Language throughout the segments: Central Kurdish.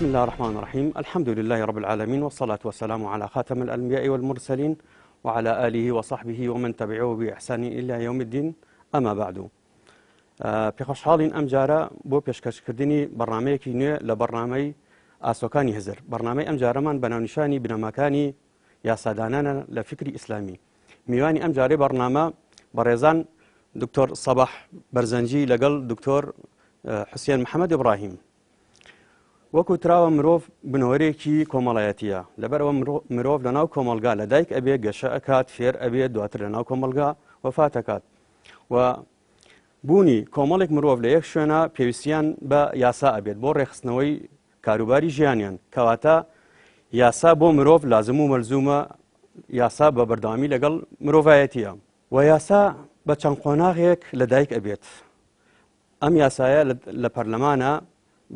الله الرحمن الرحیم الحمد لله رب العالمین والصلاة والسلام على خاتم الأنبیاء والمرسلین وعلى آله وصحبه ومن تبعه بإحسان إلى يوم الدين أما بعد پێخۆشحاڵین ئەمجارە بۆ پێشکەشکردنی بەرنامەیەکی نوێ لە بەرنامەی ئاسۆکانی هزر. بەرنامەی ئەمجارەمان بە ناونیشانی بنەماکانی یاسادانانە لە فکری ئیسلامی. میوانی ئەمجارەی بەڕنامە بەڕێزان دکتۆر سەباح بەرزەنجی لەگەڵ دکتۆر حوسێن محەممەد ئیبراهیم. وەکو تراوە مرۆڤ بنەوەرێکی کۆمەڵایەتیە لەبەرەوە مرۆڤ لەناو کۆمەلگا لە دایک ئەبێ گەشە ئەکات فێر ئەبێ دواتر لەناو کۆمەلگا وەفاتەکات و بوونی کۆمەڵێک مرۆڤ لە یەک شوێنە پێویستیان بە یاسا ئەبێت بۆ ڕێکخستنەوەی کاروباری ژیانیان کەواتە یاسا بۆ مرۆڤ لازم و مەلزومە یاسا بە بەردەوامی لەگەڵ مرۆڤایەتیە و یاسا بە چەند قۆناغێک لە دایک ئەبێت ئەم یاسایە لە پەرلەمانە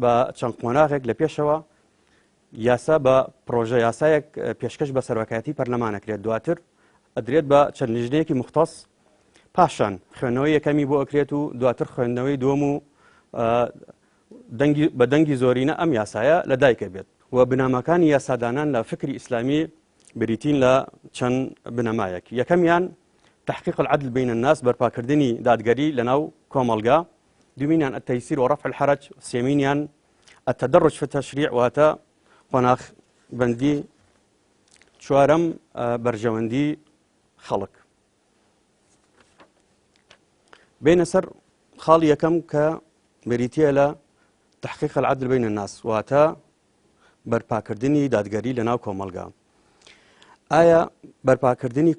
بە چەند قۆناغێک لە پێشەوە یاسا بە پرۆژە یاسایەک پێشکەش بە سەرۆکایەتی پەرلەمانەکرێت دواتر ئەدرێت بە چەند لیژنەیەکی مختص پاشان خوێندنەوەی یەکەمی بۆ ئەکرێت و دواتر خوێندنەوەی دووەم و دەنگی بە دەنگی زۆرینە ئەم یاسایە لە دایکە بێت و بنەماکانی یاسادانان لە فکری ئیسلامی بریتین لە چەند بنەمایەک یەکەمیان تحقیق العدل بین الناس بەرپاکردنی دادگەری لەناو کۆمەڵگا دومینیان التيسير ورفع الحرج سێمینیان التدرج في التشريع واتە قۆناغ بەندی چوارەم بەرژەوەندی خەڵک بینە سەر خاڵی یەکەم کە بریتە لە تحقیق العدل بین الناس واتە بەرپاکردنی دادگەری لە ناو کۆمەلگا ئایا بەرپاکردنی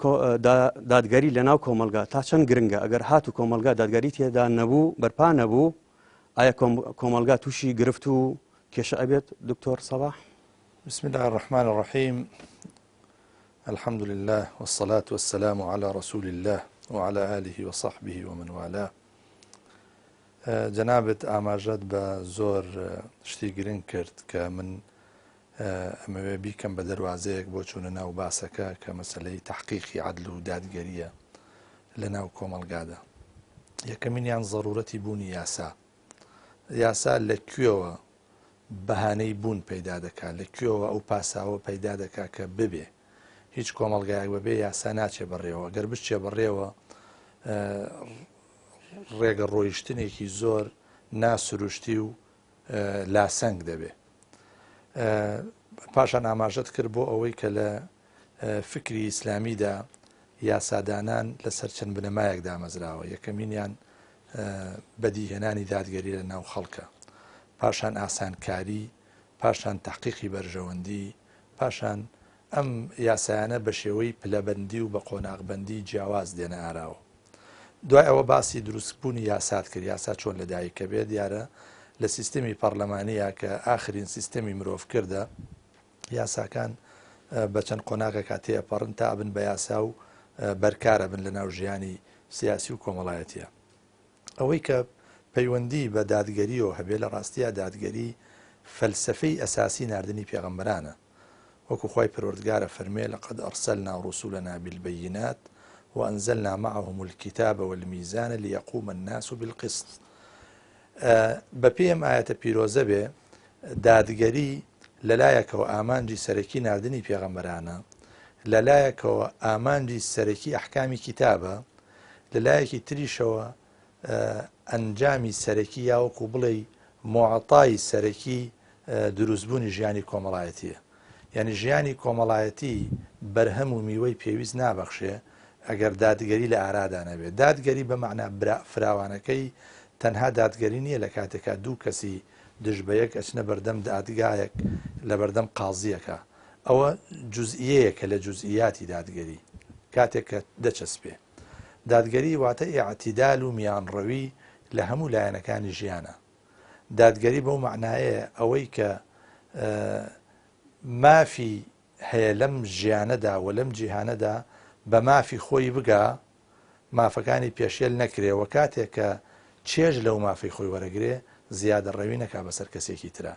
دادگەری لە ناو کۆمەلگا تا چەند گرنگە ئەگەر هات و کۆمەلگا دادگەری تێدا نەبوو بەرپا نەبوو ئایا کۆمەلگا تووشی گرفت و کێشە ئەبێت دکتۆر سەباح؟ بسم الله الرحمن الرحیم الحمد لله والصلاة والسلام على رسول الله وعلى آله وصحبه ومن والاه جەنابت ئاماژەت بە زۆر شتی گرنگ کرد کە من ئەمەوێ بیکەم بە دەروازەیەک بۆ چوونە ناو باسەکە کە مەسەلەی تەحقیقی عەدل و دادگەرییە لە ناو کۆمەڵگادا. یەکەمینیان زەرورەتی بوونی یاسا. یاسا لە کوێوە بەهانەی بوون پەیدا دەکا، لە کوێوە ئەو پاساوە پەیدا دەکا کە ببێ. هیچ کۆمەڵگایەک بەبێ یاسا ناچێ بەڕێوە. گەر بچێ بەڕێوە ڕێگە ڕۆیشتنێکی زۆر ناسروشتی و لاسەنگ دەبێ. پاشان ئاماژەت کرد بۆ ئەوەی کە لە فکری ئیسلامیدا یاسادانان لەسەر چەند بنەمایەک دامەزراوە، یەکەمینیان بەدیهێنانی دادگەری لە ناو خەڵکە، پاشان ئاسانکاری، پاشان تەحقیقی بەرژەوەندی، پاشان ئەم یاسایانە بە شێوەی پلەبەندی و بە قۆناغبەندی جیاواز دێنە ئاراوە. دوای ئەوە باسی دروستبوونی یاسات کرد، یاسا چۆن لەدایکە بێ، دیارە لە سیستەمی پەڕلەمانییا کە ئاخرین سیستەمی مرۆڤکردە، یاساکان بە چەند قۆناغێکا تێئەپەڕن تا ئەبن بە یاسا و بەرکار ئەبن لە ناو ژیانی سیاسی و کۆمەڵایەتییا. ئەوەی کە پەیوەندی بە دادگەرییەوە هەبێ، لە ڕاستییا دادگەری فەلسەفەی ئەساسی ناردنی پێغەمبەرانە. وەکو خوای پەروەردگار ئەفەرموێ، لقد ارسلنا رسلنا بالبینات وانزلنا معهم الکتاب والمیزان لیقوم الناس بالقسط. بەپێی ئەم ئایەتە پیرۆزە بێ دادگەری لەلایەکەوە ئامانجی سەرەکی ناردنی پێغەمبەرانە، لەلایەکەوە ئامانجی سەرەکی ئەحکامی کیتابە، لەلایەکی تریشەوە ئەنجامی سەرەکی یا وەکو بڵێی موعتای سەرەکی دروستبوونی ژیانی کۆمەڵایەتیە. یانی ژیانی کۆمەڵایەتی بەرهەم و میوەی پێویست نابەخشێ ئەگەر دادگەری لە ئارادا نەبێ. دادگەری بە مەعنا فراوانەکەی تەنها دادگەری نییە لە کاتێکا دوو کەسی دژ بە یەک ئەچنە بەردەم دادگایەک لە بەردەم قازییەکا. ئەوە جوزئیەیەکە لە جوزئیاتی دادگەری کاتێک کە دەچەسپێ. دادگەری واتە ئیعتیدال و میانڕەوی لە هەموو لایەنەکانی ژیانە. دادگەری بەو مەعنایەیە ئەوەی کە مافی هەیە لەم ژیانەدا و لەم جیهانەدا بە مافی خۆی بگا، مافەکانی پێشێل نەکرێ و کاتێک کە چێژ لەو مافەی خۆی وەرەگرێ زیادەڕەوی نەکا بەسەر کەسێکی ترا.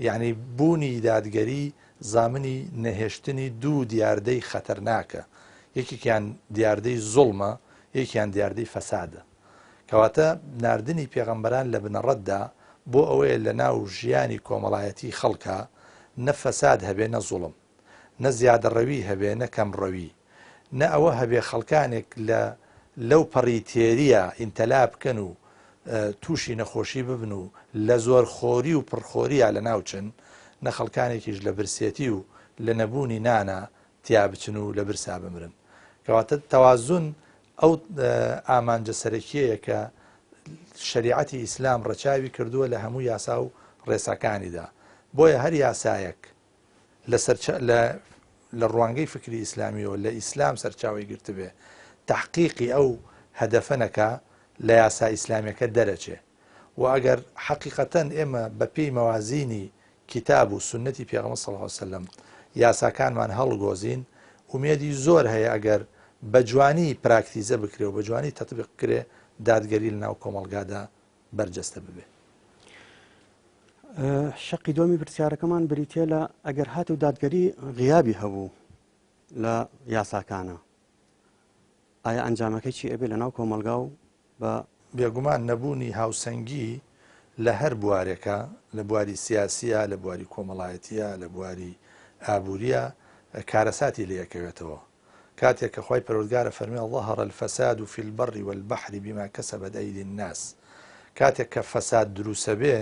یەعنی بوونی دادگەری زامنی نەهێشتنی دوو دیاردەی خەتەرناکە، یەکێکیان دیاردەی زوڵمە، یەکیان دیاردەی فەسادە. کەواتە ناردنی پێغەمبەران لە بنەڕەتدا بۆ ئەوەیە لە ناو ژیانی کۆمەڵایەتی خەڵکا نە فەساد هەبێ نە زوڵم، نە زیادەڕەوی هەبێ نە کەمڕەوی، نە ئەوە هەبێ خەڵکانێک لە لەو پەڕی تێرییا ئینتەلا بکەن و تووشی نەخۆشی ببن و لە زۆرخۆری و پڕخۆرییا لەناو چن، نە خەڵکانێکیش لە برسێتی و لە نەبوونی نانا تیا بچن و لە برسا بمرن. کەواتە تەوازون ئەو ئامانجە سەرەکیەیە کە شەریعەتی ئیسلام ڕەچاوی کردووە لە هەموو یاسا و ڕێساکانیدا. بۆیە هەر یاسایەک لە سەرچا لە لە ڕوانگەی فکری ئیسلامیەوە لە ئیسلام سەرچاوەی گرتبێ تەحقیقی ئەو هەدەفە نەکا لە یاسا ئیسلامیەکە دەرەچێ و ئەگەر حەقیقەتەن ئێمە بە پێی مەوازینی کیتاب و سوننەتی پێغەمبەر صلی اللە علیە وسلم یاساکانمان هەڵگۆزین ئومێدی زۆر هەیە ئەگەر بە جوانی پراکتیزە بکرێ و بە جوانی تەتبیق بکرێ دادگەری لە ناو کۆمەڵگادا بەرجەستە ببێ. شەقی دووەمی پرسیارەکەمان بریتە لە ئەگەر هات و دادگەری غیابی هەبوو لە یاساکانە ئایا ئەنجامەکەی چی ئەبێ لە ناو کۆمەلگا و بە بێگومان نەبوونی هاوسەنگی لە هەر بوارێکا، لە بواری سیاسییا، لە بواری کۆمەڵایەتییا، لە بواری ئابوورییا کارەساتی لێ ئەکەوێتەوە. کاتێک کە خوای پەروەردگار ئەفەرموێ ظهر الفساد فی البر والبحر بما کسبت ایدی الناس کاتێک کە فەساد دروسەبێ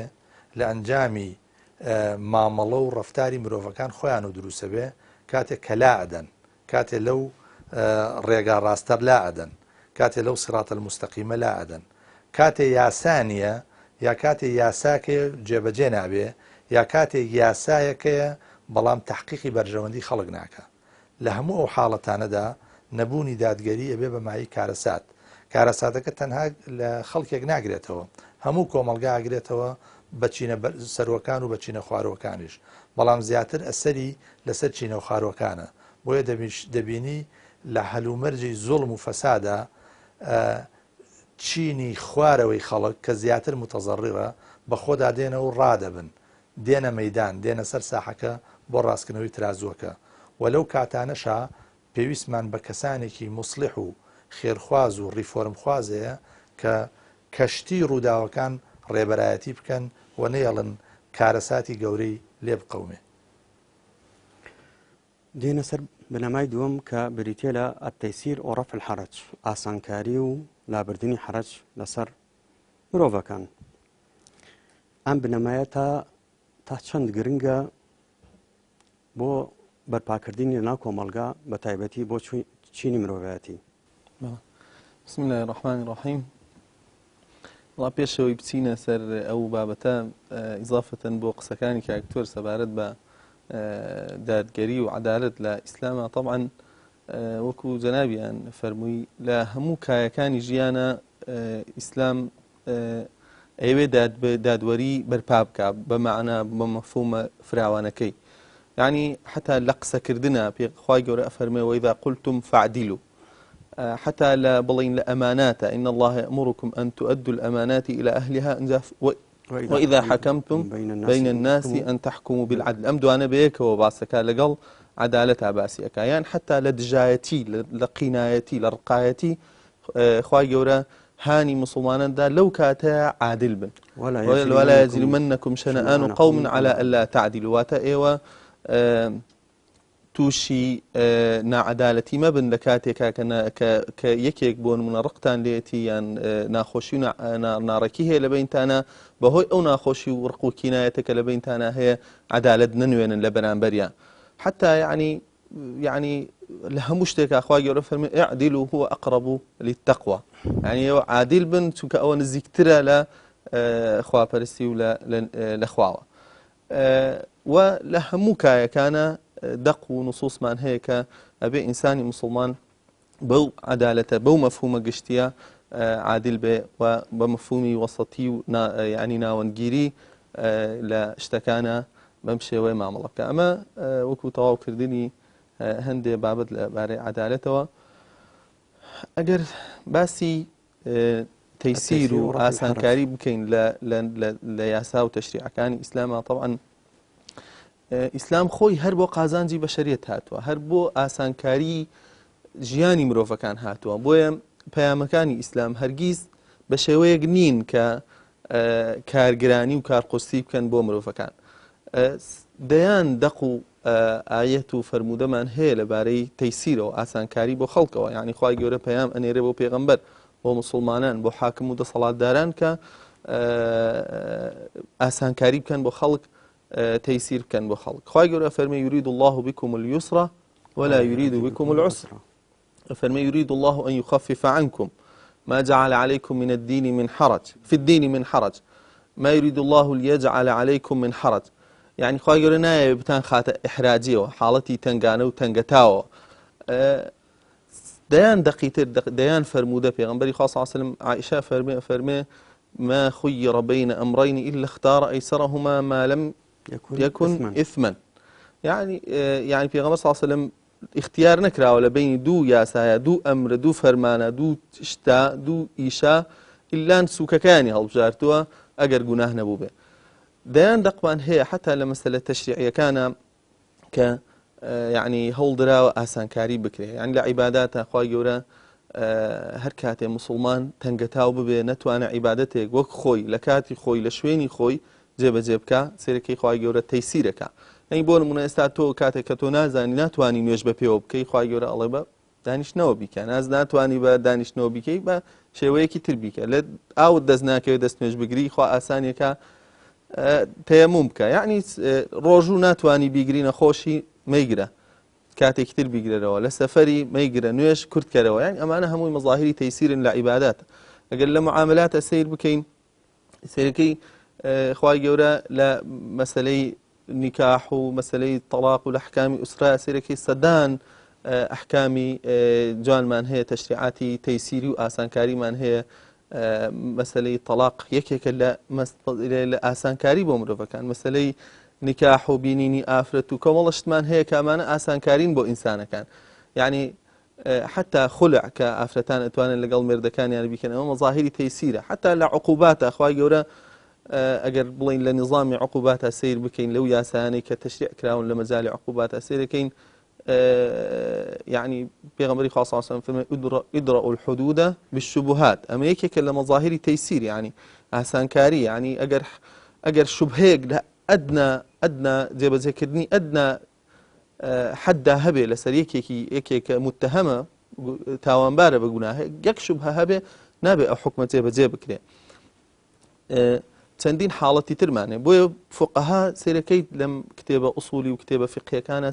لە ئەنجامی مامەڵە و ڕەفتاری مرۆڤەکان خۆیان و دروسەبێ کاتێک کە لا ئەدەن کاتێ لەو ڕێگا ڕاستە لا ئەدەن، کاتێ لەو صراط المستقیمە لا ئەدەن، کاتێ یاسا نییە یا کاتێ یاساکەیە جێبەجێ نابێ یا کاتێک یاسایەکەیە بەڵام تەحقیقی بەرژەوەندی خەڵک ناکا. لە هەموو ئەو حاڵەتانەدا نەبوونی دادگەری ئەبێ بە مایەی کارەسات. کارەساتەکە تەنها لە خەڵکێک ناگرێتەوە، هەموو کۆمەڵگا ئەگرێتەوە بە چینە سەروەکان و بە چینە خواروەکانیش، بەڵام زیاتر ئەسەری لەسەر چینە خواروەکانە. بۆیە دەبینی لە هەلومەرجی زوڵم و فەسادا چینی خوارەوەی خەڵک کە زیاتر متەزەڕڕە بەخۆدا دێنەوە و ڕادەبن، دێنە مەیدان، دێنە سەر ساحەکە بۆ ڕاستکردنەوەی ترازووەکە و لەو کاتانەشا پێویستمان بە کەسانێکی موسڵیح و خێرخواز و ڕیفۆرمخواز هەیە کە کەشتی ڕووداوەکان ڕێبەرایەتی بکەن و نەیەڵن کارەساتی گەورەی لێ بقەومێ. دێنە سەر بنەمای دووەم کە بریتیە لە التیسیر و رفع الحرج ئاسانکاری و لابردنی حرج لەسەر مرۆڤەکان. ئەم بنەمایە تا تا چەند گرنگە بۆ بەرپاکردنی لەناو کۆمەڵگا بە تایبەتی بۆ چینی مرۆڤایەتی؟ بسم الله الرحمن الرحیم وڵا پێشەوەی بچینە سەر ئەو بابەتە ئیزافەتەن بۆ قسەکانی کاکتۆر سەبارەت بە دادگەری و عدالت لە ئیسلامە طبعا وەکو جەنابیان فەرمووی لە هەموو کایەکانی ژیانە ئیسلام ئەیەوێ دادوەری بەرپا بکا بە مەعنا بە مەفهومە فراوانەکەی یعنی حتا لە قسەکردنا پێ خوای گەورە ئەفەرمێ وإذا قلتم فاعدلوا حتا لە بڵین لە ئەماناتە إن الله يأمركم أن تؤدوا الأمانات إلى أهلها وإذا حكمتم بين الناس أن تحكموا بالعدل ئەم دوانە بەیەکەوە باسەکە لەگەڵ عەدالەتا باسی ئەکا یان حتا لە دژایەتی لە قینایەتی لە ڕقایەتی خوای گەورە هانی موسڵمانان دا لەو کاتەیا عادل بن ولا يجرمنكم شنآن قوم على ألا تعدلوا واتە ئێوە تووشی ناعەدالەتی مەبن لە کاتێکا کە یەکێک بۆ نمونە ڕقتان لێتی یان ناخۆشی و ناڕێکی هەیە لە بینتانە بەهۆی ئەو ناخۆشی و ڕق و کینایەتە کە لە بینتانە هەیە عەدالەت نەنوێنن لە بەرامبەریان حتا یعنی یەعنی لە هەموو شتێکا خوای گەورە فەرمی اعدلوا هو اقرب للتقوى یعنی ئێوە عادل بن چونکە ئەوە نزیکترە لە خواپەرستی و لە خواوە و لە هەموو کایەکانە دەق و نصوصمان هەیە کە ئەبێ ئینسانی مسلمان بەو عەدالەتە بەو مەفهومە گشتیە عادل بێ و بە مەفهومی وەسەتی و یعنی ناوەندگیری لە شتەکانە بەم شێوەیە مامەڵە بکە ئەمە وەکو تەواوکردنی هەندێ بابەت لە بارەی عەدالەتەوە ئەگەر باسی تەیسیر و ئاسانکاری بکەین لە یاسا و تەشریعەکانی ئیسلاما طبعا ئیسلام خۆی هەر بۆ قازانجی بەشەریەت هاتووە، هەر بۆ ئاسانکاری ژیانی مرۆڤەکان هاتووە، بۆیە پەیامەکانی ئیسلام هەرگیز بە شێوەیەک نین کە کارگرانی و کارقورسی بکەن بۆ مرۆڤەکان. دەیان دەق و ئایەت و فەرموودەمان هەیە لەبارەی تەیسیرەوە، ئاسانکاری بۆ خەڵکەوە، یعنی خوای گەورە پەیام ئەنێرێ بۆ پێغەمبەر، بۆ موسڵمانان، بۆ حاکم و دەسەڵاتداران کە ئاسانکاری بکەن بۆ خەڵک، تەیسیر بکەن بۆ خەڵک. خوای گەورە فەرمی یرید الله بكم اليسر ولا يريد بكم العسر. فەرمی يريد الله أن يخفف عنكم ما جعل عليكم من الدين من حرج في الدين من حرج ما يريد الله ليجعل عليكم من حرج. یعنی خوای گەورە نایەوێ بتان خاتە ئیحراجیەوە، حاڵەتی تەنگانە و تەنگەتاوە. دەیان دەقی تر، دەیان فەرموودە پێغەمبەری خوا صلی الله علیه وسلم عائشە فەرمێ، فەرمێ ما خير بين أمرين إلا اختار أيسرهما ما لم يكن إثما. يعني پێغەمبەر صلی الله علیه وسلم اختیار نەکراوە لە بینی دوو یاسایە، دوو ئەمرە، دوو فەرمانە، دوو شتا، دوو ئیشا، ئیلان سوکەکانی هەڵبژارتووە ئەگەر گوناه نەبوو بێ. دەیان دەقمان هەیە حتا لە مەسەلە تەشریعیەکانە کە یعنی هەوڵ دراوە ئاسانکاری بکرێ. یعنی لە عیباداتە خوای گەورە هەر کاتێ مسلمان تەنگەتاو ببێ نەتوانێ عیبادەتێک وەک خۆی لە کاتی خۆی لە شوێنی خۆی جێبەجێ بکا، سێرەکەی خوای گەورە تەیسیرەکە. یعنی بۆ نمونە ئێستا تۆ کاتێک کە تۆ نازانی ناتوانی نوێژ بە پێوە بکەی، خوای گەورە ئەڵێ بە دانیشتنەوە بیکە، ناز ناتوانی بە دانیشتنەوە بیکەی بە شێوەیەکی تر بیکە، لە ئاوت دەست ناکەوێت دەست نوێژ بگری، خوا ئاسانیەکە تەیەموم بکە. یعنی ڕۆژوو ناتوانی بیگری نەخۆشی مەیگرە، کاتێکی تر بیگرەرەوە، لە سەفەری مەیگرە، نوێژ کورتکەرەوە. یعنی ئەمانە هەمووی مەظاهری تەیسیرن لە عیبادات. ئەگەر لە معاملاتە سەیر بکەین، سەیرەکەی خوای گەورە لە مەسەلەی نیکاح و مەسەلەی تەلاق و لە ئەحکامی ئوسرا سەیرەکەی سەدان ئەحکامی جوانمان هەیە، تەشریعاتی تەیسیری و ئاسانکاریمان هەیە. مەسەلەی تەلاق یەکێکە لە ئاسانکاری بۆ مرۆڤەکان، مەسەلەی نیکاح و بینینی ئافرەت و کۆمەڵە شتمان هەیە کە ئەمانە ئاسانکارین بۆ ئینسانەکان. یعنی حتی خلع کە ئافرەتان ئەتوانن لەگەڵ مێردەکانیان بیکەن، ئەمە مەظاهری تەیسیرە. حتی لە عقوباتە خوای گەورە ئەگەر بڵین لە نظامی عقوباتە سەیر بکەین، لەو یاسایانەی کە تەشریع کراون لە مەجالی عقوباتە سەیرەکەین، یعنی پێغەمبەری خوا صلی الله علیه وسلم فەرمی ادرأوا الحدود بالشبهات. ئەمە یەکێکە لە مەظاهری تەیسیر، یعنی ئاسانکاری. یعنی ئەگەر شوبهەیەک لە ئەدنا جێبەجێکردنی ئەدنا حەددا هەبێ لەسەر یەکێک متهەمە تاوانبارە بە گوناهێک، یەک شوبهە هەبێ نابێ ئەو حکومە جێبەجێ بکرێ. چەندین حاڵەتی ترمانێ. بۆیە فقەها سەیرەکەیت لەم کتێبە ئوسولی و کتێبە فقهیەکانە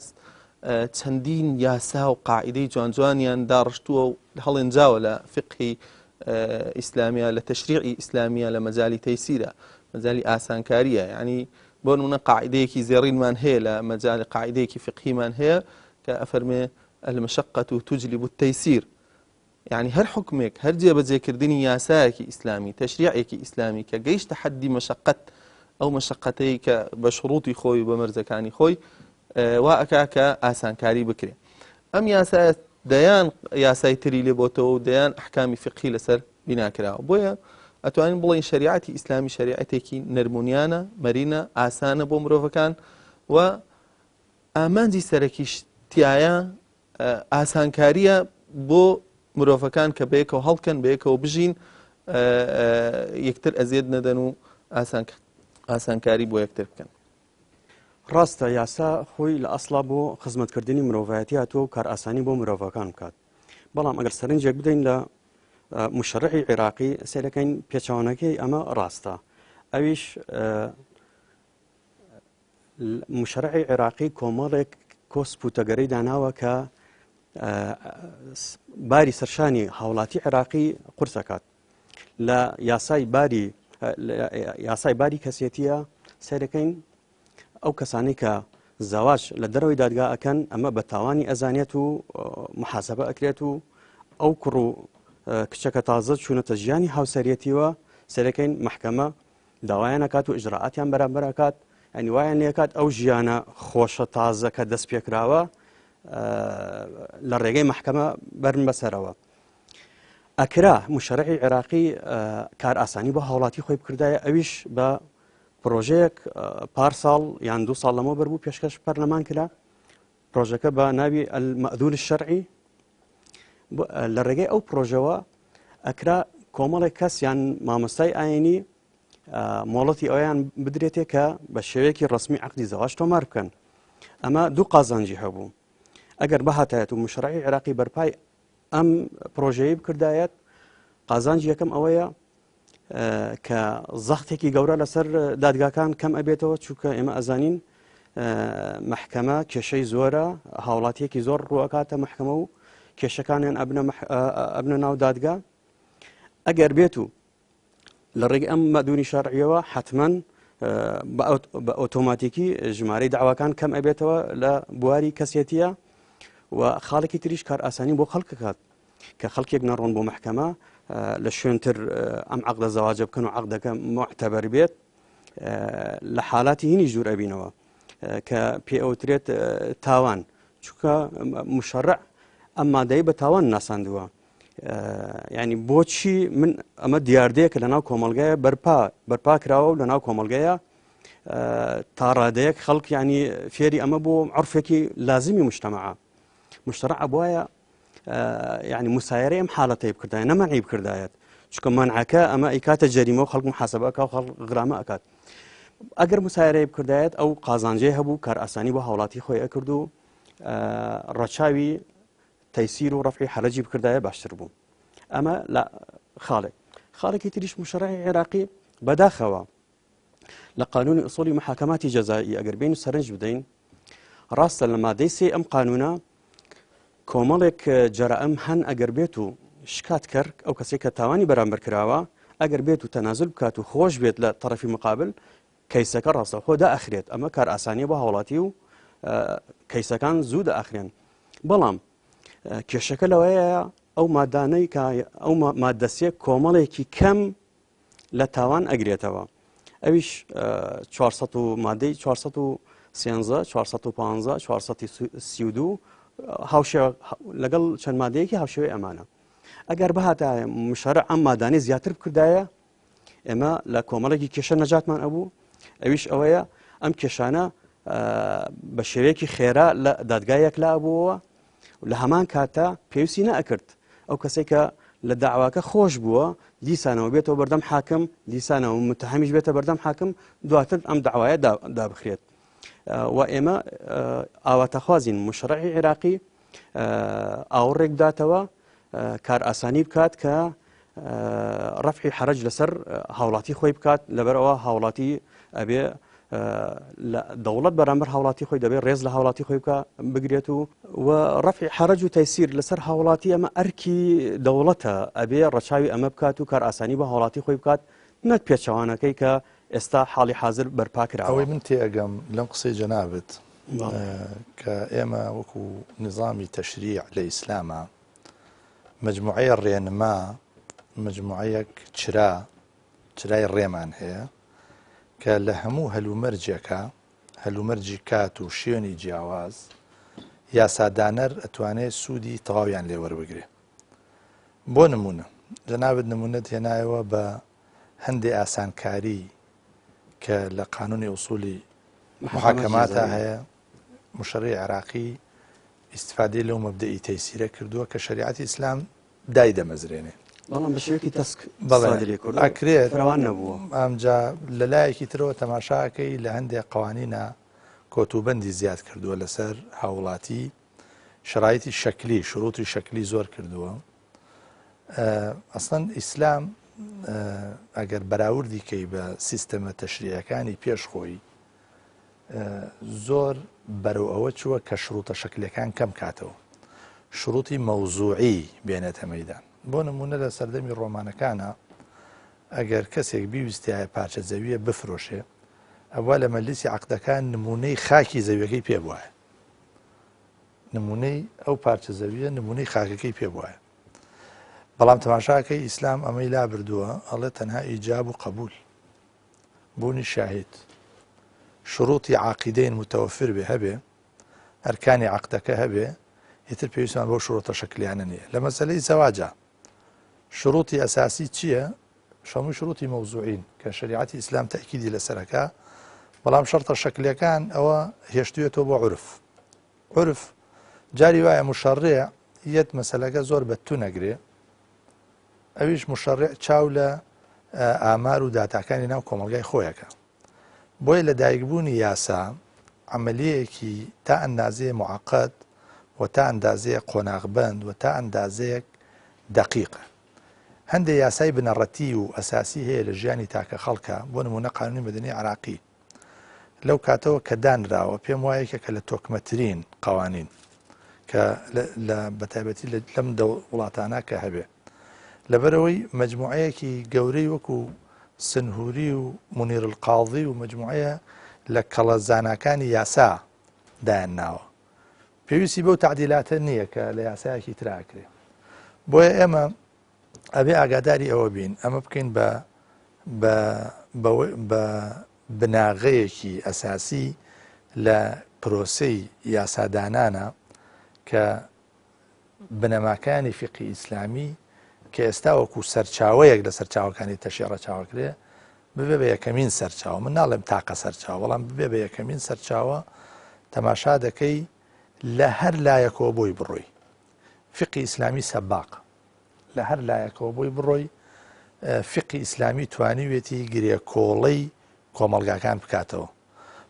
چەندین یاسا و قاعدەی جوان جوانیان داڕشتووە و هەڵێنجاوە لە فقهی ئیسلامیە، لە تەشریعی ئیسلامیە، لە مەجالی تەیسیرە، مەجالی ئاسانکاریە. یعنی بۆ نمونە قاعدەیەکی زێڕینمان هەیە لە مەجالی قاعدەیەکی فقهیمان هەیە کە ئەفەرمێ المشقة تجلب التيسير. یعنی هەر حکمێک، هەر جێبەجێکردنی یاسایەکی ئیسلامی، تەشریعێکی ئیسلامی کە گەیشتە حەدی مەشەقەت، ئەو مەشەقەتەی کە بە شروطی خۆی و بە مەرجەکانی خۆی، وا ئەکا کە ئاسانکاری بکرێ. ئەم یاسایە دەیان یاسای تری لێ بۆتەوە و دەیان ئەحکامی فقهی لەسەر بینا کراوە. بۆیە ئەتوانین بڵێین شەریعەتی ئیسلامی شەریعەتێکی نەرمونیانە، مەرینە، ئاسانە بۆ مرۆڤەکان و ئامانجی سەرەکیش تایە ئاسانکاریە بۆ مرۆڤەکان کە بەیەکەوە هەڵکەن، بەیەکەوە بژین، یەکتر ئەزیەت نەدەن و ئاسانکاری بۆ یەکتر بکەن. ڕاستە یاسا خۆی لە ئەسڵا بۆ خزمەتکردنی مرۆڤایەتی هاتووە و کارئاسانی بۆ مرۆڤەکان بکات، بەڵام ئەگەر سەرنجێک بدەین لە مشەرعی عێراقی سەیرەکەین پێچەوانەکەی ئەمە ڕاستە، ئەویش مشەرعی عێراقی کۆمەڵێک کۆسپ و تەگەرەی داناوە کە باری سەرشانی هاوڵاتی عێراقی قورسەکات. لە یاسای باری کەسێتیە سەیرەکەین ئەو کەسانەی کە زەواج لە دەرەوەی دادگا ئەکەن ئەمە بە تاوانی ئەزانێت و محاسبە ئەکرێت و ئەو کوڕ و کچەکە تازە چوونەتە ژیانی هاوسەریەتیوە سەرەکەین محکەمە داوایان ئەکات و ئیجرائاتیان بەرامبەر ئەکات، یعنی وایان لێکات ئەو ژیانە خۆشە تازە کە دەست پێکراوە لە ڕێگەی محکەمە بەرن بەسەرەوە. ئەکرا مشەرعی عێراقی کار ئاسانی بۆ هاوڵاتی خۆی بکردایە، ئەویش بە پرۆژەیەک پار ساڵ یان 2 ساڵ لەمەوبەر بوو پێشکەش پەرلەمان کرا. پرۆژەکە بە ناوی المەئذون الشەرعی. لە ڕێگەی ئەو پرۆژەوە ئەکرا کۆمەڵێک کەس یان مامۆستای ئاینی مۆڵەتی ئەویان بدرێتێ کە بە شێوەیەکی ڕسمی عقدی زەواج تۆمار بکەن. ئەمە دوو قازانجی هەبوو. ئەگەر بهاتایەت و مشرعی عێراقی بەرپای ئەم پرۆژەیە بکردایەت، قازانجی یەکەم ئەوەیە کە زەختێکی گەورە لەسەر دادگاکان کەم ئەبێتەوە، چونکە ئێمە ئەزانین مەحکەمە کێشەی زۆرە، هاوڵاتیەکی زۆر ڕوەکاتە مەحکەمە و کێشەکانیان ئەبنە ناو دادگا. ئەگەر بێت و لە ڕێگەی ئەم مەدونی شەرعیەوە حتمما بە ئۆتۆماتیکی ژمارەی داواکان کەم ئەبێتەوە لە بواری کەسێتیە و خاڵێکی تریش کار ئاسانی بۆ خەڵکەکات کە خەڵکێک نەڕۆن بۆ مەحکەمە لە شوێنتر ئەم عقدە زەواجە بکەن و عقدەکە معتەبەر بێت. لە حالاتی هینیش دوور ئەبینەوە کە پێ ئەوترێت تاوان، چونکە مشەرع ئەم مادەی بە تاوان ناساندووە. ینی بۆچی من ئەمە دیاردەیە کە لەناو کۆمەلگایە بەرپا بەرپا کراوە و لەناو کۆمەلگەیە تا ڕادەیەک خەڵک ینی فێری ئەمە بۆ عرفێکی لازمی مشتەمەعە مشتەرع ئەبواە یعنی مسایرەی ئەم حاڵەتەی بکردایە نە مەنعی بکردایەت، چونکە مەنعەکە ئەمە ئەیکاتە جەریمە و خەڵک محاسبە ئەکا و خەڵک غرامە ئەکات. ئەگەر مسایرەی بکردایەت ئەو قازانجەی هەبوو، کار ئاسانی بۆ هاوڵاتی خۆی ئەکرد و ڕەچاوی تەیسیر و ڕەفعی حەرەجی بکردایە باشتر بوو. ئەمە لە خاڵێک. خاڵێکی تریش مشەرعی عێراقی بەداخەوە لە قانونی ئوسولی محاکماتی جەزایی ئەگەر بین و سەرنج بدەین، ڕاستە لە مادەی سێ ئەم قانونە کۆمەڵێک جەرائم هەن ئەگەر بێت و شکات کەر ئەو کەسێک کە تاوانی بەرامبەر کراوە ئەگەر بێت و تەنازل بکات و خۆش بێت لە تەرەفی مقابل کەیسەکە ڕاستەوخۆ دائەخرێت. ئەمە کار ئاسانیە بۆ هاوڵاتی و کەیسەکان زوو دائەخرێن. بەڵام کێشەکە لەوەیە ئەو مادانەی کە ئەو مادەسیە کۆمەڵێکی کەم لە تاوان ئەگرێتەوە، ئەویش 400 و مادەی 413، 415، 432 هاوشێوە لەگەڵ چەند مادەیەکی هاوشێوەی ئەمانە. ئەگەر بهاتە مشەرع ئەم مادانەی زیاتر بکردایە ئێمە لە کۆمەڵێکی کێشە نەجاتمان ئەبوو، ئەویش ئەوەیە ئەم کێشانە بە شێوەیەکی خێرا لە دادگایەک لا بووەوە، لە هەمان کاتە پێویستی نەئەکرد ئەو کەسێک کە لە داواکە خۆش بووە دیسانەوە بێتەوە بەردەم حاکم، دیسانەوە متهەمیش بێتە بەردەم حاکم، دواتر ئەم داوایە دابخرێت. و ئێمە ئاواتەخوازین مشەرعی عێراقی ئاوڕێک بداتەوە، کار ئاسانی بکات کە ڕەفعی حەرەج لەسەر هاوڵاتی خۆی بکات. لەبەرئەوە هاوڵاتی ئەبێ دەوڵەت بەرامبەر هاوڵاتی خۆی دەبێت ڕێز لە هاوڵاتی خۆی بکە بگرێت و و ڕەفعی حەرەج و تەیسیر لەسەر هاوڵاتی ئەمە ئەرکی دەوڵەتە، ئەبێ ڕەچاوی ئەمە بکات و کار ئاسانی بۆ هاوڵاتی خۆی بکات، نەک پێچەوانەکەی کە ئێستا حاڵی حازر بەرپا کراوە. ئەوەی من تێئەگەم لەم قسەی جەنابت کە ئێمە وەکو نیزامی تەشریع لە ئیسلاما مجموعەیە ڕێنما، مجموعەیەک چرا، چرای ڕێمان هەیە کە لە هەموو هەلومەرجێکا، هەلومەرجی کات و شوێنی جیاواز، یاسادانەر ئەتوانێ سوودی تەواویان لێ وەربگرێ. بۆ نموونە جەنابت نموونەت هێنایەوە بە هەندێ ئاسانکاری کە لە قانونی ئوسولی محاکەماتا هەیە، مشەرعی عێراقی ئیستفادەی لەو مەبدەئی تەیسیرە کردووە کە شەریعەتی ئیسلام دایدەمەزرێنێ. بەڵام بە شێوەیەکی تەسک سادری کردووە، ئەکرێت فراوان نەبووە. ئەمجا لە لایەکی ترەوە تەماشاکەی لە هەندێک قوانینە کۆتوبەندی زیاد کردووە لەسەر هاوڵاتی، شرایطی شەکلی، شروطی شەکلی زۆر کردووە. ئەسڵەن ئیسلام ئەگەر بەراوردی کەی بە سیستەمە تەشریعەکانی پێش خۆی زۆر بەرەو ئەوە چووە کە شروتە شەکلەکان کەم کاتەوە، شروتی مەوزوعی بێنێتە مەدان. بۆ نمونە لە سەردەمی ڕۆمانەکانە ئەگەر کەسێک بیویستایە پارچە زەویە بفرۆشێ ئەوە لە مەجلیسی عەقدەکان نمونەی خاکی زەویەکەی پێ بوایە، نمونەی ئەو پارچە زەویە نمونەی خاکەکەی پێ بوایە. بەڵام تەماشاکەی ئیسلام ئەمەی لا بردووە، ئەڵێ تەنها ئیجاب و قبول، بوونی شاهید، شروطی عاقیدەین متوفر بێ هەبێ، ئەرکانی عەقدەکە هەبێ، ئیتر پێویستمان بەو شروطە شەکلیانە نییە. لە مەسەلەی زەواجا شروطی ئەساسی چییە؟ شەمووی شروطی مەوزوعین کە شەریعەتی ئیسلام تەئکیدی لەسەرەکە، بەڵام شەرتە شەکلیەکان ئەوە هێشتوێتەوە بۆ عورف. عورف جاری وایە مشەڕێ یەت مەسەلەکە زۆر بە تو نەگرێ، ئەویش مشەڕێ چاو لە ئامار و داتاکانی ناو کۆمەڵگای خۆیەکە. بۆیە لەدایکبوونی یاسا عەمەلیەیەکی تا ئەندازەیە موعەقەد و تا ئەندازەیەک قۆناغبەند و تا ئەندازەیەک دەقیقە. هەندێ یاسای بنەڕەتی و ئەساسی هەیە لە ژیانی تاکە خەڵکا، بۆ نموونە قانونی مەدەنی عێراقی لەو کاتەوە کە دانراوە پێم وایە یەکێکە لە تۆکمەترین قوانین کە لە بەتایبەتی لەم وڵاتانە کە هەبێ. لەبەرئەوەی مەجموعەیەکی گەورەی وەکو سنهوری و منیر القاضی و مەجموعەیە لە کەڵە زاناکانی یاسا دایان ناوە پێویستی بەو تعدیلاتە نییە کە لە یاسایەکی ترا ئەکرێ. بۆیە ئێمە ئەبێ ئاگاداری ئەوە بین ئەمە بکەین بە بە بە بناغەیەکی ئەساسی لە پرۆسەی یاسادانانە کە بنەماکانی فیقهی ئیسلامی کە ئێستا وەکو سەرچاوەیەک لە سەرچاوەکانی تەشریع ڕەچاوەکرێ ببێ بە یەکەمین سەرچاوە من ناڵێم تاقە سەرچاوە بەڵام ببێ بە یەکەمین سەرچاوە تەماشا دەکەی لە هەر لایەکەوە بۆی بڕۆی فقی ئیسلامی سەباق لە هەر لایەکەوە بۆی بڕۆی فقی ئیسلامی توانیوێتی گرێکۆڵەی کۆمەڵگاکان بکاتەوە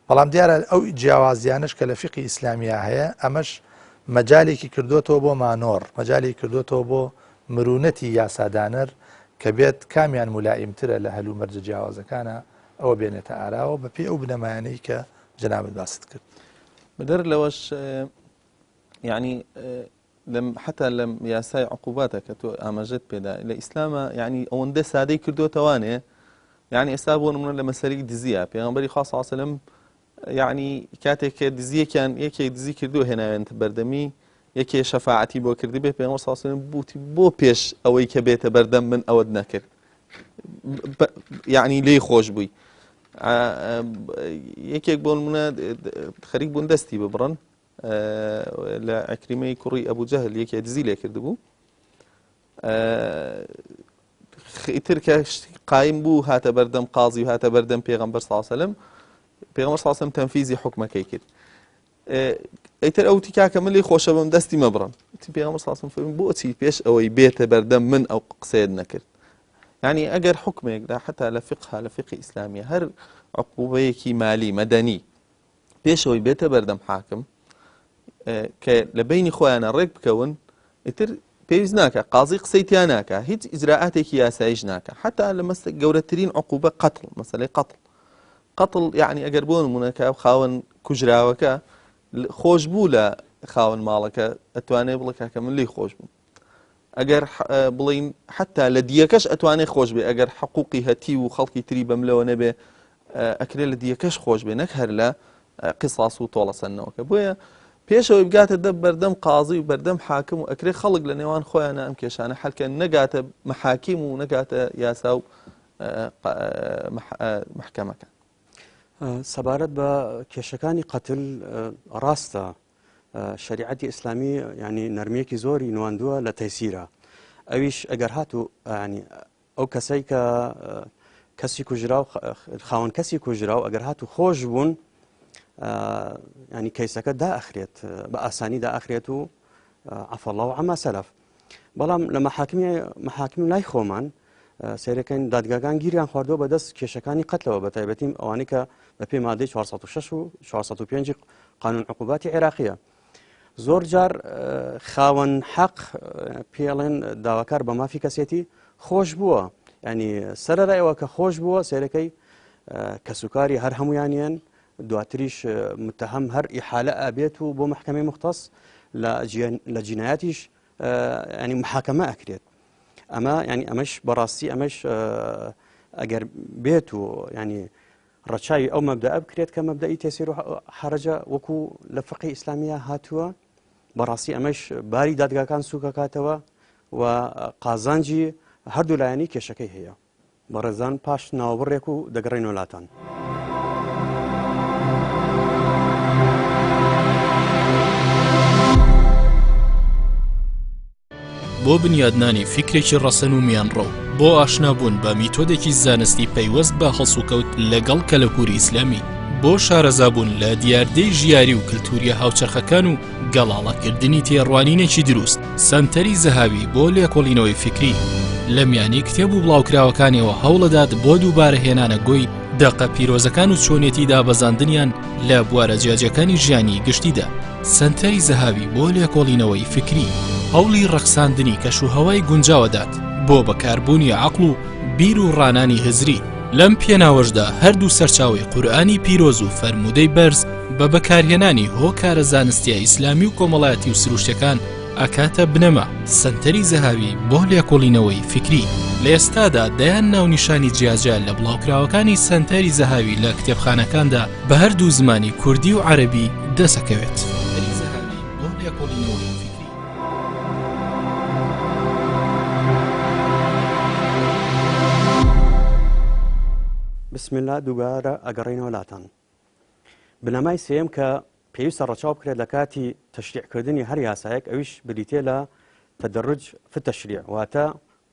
بەڵام دیارە ئەو جیاوازیانەش کە لە فیقهی ئیسلامیا هەیە ئەمەش مەجالێکی کردوتەوە بۆ مانۆڕ، مەجالێکی کردوتەوە بۆ مرونەتی یاسادانەر کە بێت کامیان مولائیمترە لە هەلومەرجە جیاوازەکانا ئەوە بێنێتە ئاراوە بە پێی ئەو بنەمایانەی کە جەنابت باست کرد. بەدەر لەوەش یانی لەم حتا لەم یاسای عقوباتە کە تۆ ئاماژەت پێدا لە ئیسلامە یعنی ئەوەندە سادەی کردوتەوانێ یعنی ئێستا بۆ نمونە لە مەسەری دزیە پێغمبەری خوا صلی الله یعنی کاتێک کە دزیەکیان یەکێک دزی کردو هێناوێنتە بەردەمی یەکێ شەفاعەتی بۆ کردی بێ پێغمبەر صلی الله بوتی بۆ پێش ئەوەی کە بێتە بەردەم من ئەوەت نەکرد یعنی لێی خۆش بووی یەکێک بۆ نمونە خەریک بوون دەستی ببڕن لە عکریمەی کوڕی ئەبوو جەهل یەکێ دزی لێ کردبوو ئیتر کە قایم بوو هاتە بەردەم قازی و هاتە بەردەم پێغەمبەر ساسەلم پێغەمبەر ساسم تەنفیزی حکومەکەی کرد ئیتر ئەو تیکاکە من لی خۆشە بم دەستی مەبڕم تی پێغەمبەر ساسم فەرمی بۆچی پێش ئەوەی بێتە بەردەم من ئەو قسەیەت نەکرد یعنی ئەگەر حکمێک لە حتا لە فقه لە فقه ئیسلامیە هەر عقوبەیەکی مالی مەدەنی پێش ئەوەی بێتە بەردەم حاکم کە لە بینی خۆیانە ڕێک بکەون ئیتر پێویست ناکە قازی قسەی تیا ناکە هیچ ئیجرائاتێکی یاساییش ناکە حتا لە مەسە گەورەترین عقوبە قەتڵ مەسلەی قەتڵ قەتڵ یعنی ئەگەر بۆ نمونەکە خاوەن کوژراوەکە خۆش بوو لە خاوەن ماڵەکە ئەتوانێ بڵێ کاکە من لی خۆش بووم ئەگەر بڵین حتا لە دیەکەش ئەتوانێ خۆش بێ ئەگەر حقوقی هەتی و خەڵکی تری بەملەوە نەبێ ئەکرێ لە دیەکەش خۆش بێ نەک هەر لە قیساس و تۆڵەسەندنەوەکە بۆیە پێشەوەی بگاتە دە بەردەم قازی و بەردەم حاکم و ئەکرێ خەڵک لە نێوان خۆیانە ئەم کێشانە حەلکە نەگاتە محاکیم و نەگاتە یاسا و محکەمەکان. سەبارەت بە کێشەکانی قەتل ڕاستە شەریعەتی ئیسلامی ینی نەرمیەکی زۆری نواندووە لە تەیسیرە ئەویش ئەگەر هاتوو ینی ئەو کەسەی کە کەسی کوژرا و خاوەن کەسی کوژرا و ئەگەر هاتوو خۆش بوون ینی کەیسەکە داخرێت بە ئاسانی داخرێت و عفەڵا و عەما سەلف بەڵام لە محاکمی محاکمی لای خۆمان سیرەکەن دادگاگان گیریان خواردووە بەدەست کێشەکانی قەتلەوە بە تایبەتی ئەوانەی کە بە پێی مادەی 406 و 405 قانون عقوباتی عێراقیە زۆر جار خاوەن حەق پێڵێن داواکار بە مافی کەسێتی خۆش بووە ینی سەرەرایەوە کە خۆش بووە سێرەکەی کەسوکاری هەر هەمویانیان دواتریش متهم هەر ئیحالە ئابێت و بۆ محکمەی مختص لە جینایەتیش ینی محاکەمە ئەکرێت ئەمە ینی ئەمەش بەڕاستی ئەمەش ئەگەر بێت و ینی ڕەچاوی ئەو مەبدەئە بکرێت کە مەبدەئی تەیسیر و حەرەجە وەکو لە فقهی ئیسلامیە هاتووە بەڕاستی ئەمەش باری دادگاکان سووکەکاتەوە و قازانجی هەردوو لایەنی کێشەکەی هەیە. بەڕێزان پاش ناوبڕێک و دەگەڕێینەوە لاتان. بۆ بنیادنانی فیکرێکی ڕەسەن و میانڕەو، بۆ ئاشنابوون بە میتۆدێکی زانستی پەیوەست بە هەڵسوکەوت لەگەڵ کەلەپووری ئیسلامی، بۆ شارەزابوون لە دیاردەی ژیاری و کلتوریە هاوچەرخەکان و گەڵاڵەکردنی تێڕوانینێکی دروست، سەنتەری زەهاوی بۆ لێکۆڵینەوەی فیکری. لە میانی کتێب و بڵاوکراوەکانیەوە هەوڵەدات بۆ دووبارە هێنانە گۆی دەقە پیرۆزەکان و چۆنیەتی دابەزاندنیان لە بوارە جیاجیاکانی ژیانی گشتیدا. سەنتەری زەهاوی بۆ لێکۆڵینەوەی فیکری هەوڵی ڕەخساندنی کەش و هەوای گونجاوەدات بۆ بەکاربوونی عەقڵ و بیر و ڕانانی هزری، لەم پێناوەشدا هەردوو سەرچاوەی قورئانی پیرۆز و فەرموودەی بەرز بە بەکارهێنانی هۆکارە زانستیە ئیسلامی و کۆمەڵایەتی و سروشتەکان ئەکاتە بنەما. سەنتەری زەهاوی بۆ لێکۆڵینەوەی فیکری. لە ئێستادا دەیان ناونیشانی جیاجیا لە بڵاوکراوەکانی سەنتەری زەهاوی لە کتێبخانەکاندا بە هەردوو زمانی کوردی و عەرەبی دەسەکەوێت. سەنتەری زەهاوی بۆ لێکۆڵینەوەی فیکری. بسم اللە دووبارە ئەگەڕێینەوە لاتان. بنەمای سێیەم کە پێویستە ڕەچاو بکرێت لە کاتی تەشریعکردنی هەر یاسایەک ئەویش بریتیە لە تدرج في التشریع واتە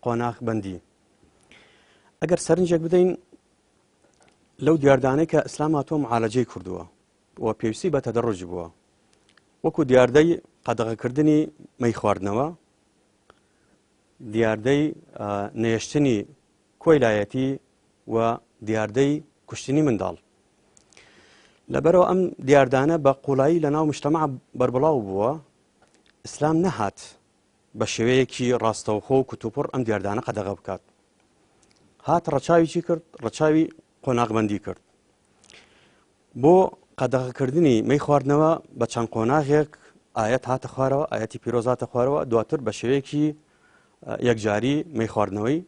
قۆناغ بەندی. ئەگەر سەرنجێک بدەین لەو دیاردانەی کە ئیسلام هاتووە معالەجەی کردووە و پێویستی بە تەدەڕج بووە وەکو دیاردەی قەدەغەکردنی مەی خواردنەوە دیاردەی نێشتنی کۆیلایەتی و دیاردەی کوشتنی منداڵ لەبەرەوە ئەم دیاردانە بە قوڵایی لە ناو مشتەمە بەربڵاو بووە ئیسلام نەهات بە شێوەیەکی ڕاستەوخۆ و کوتوپڕ ئەم دیاردانە قەدەغە بکات هات ڕەچاوی چی کرد ڕەچاوی قۆناغبندی کرد بۆ قەدەغەکردنی مەی خواردنەوە بە چەند قۆناغێک ئاەت هاتە خوارەوە ئاەتی پیرۆز هاتە خوارەوە دواتر بە شێوەیەکی یەکجاری مەی خواردنەوەی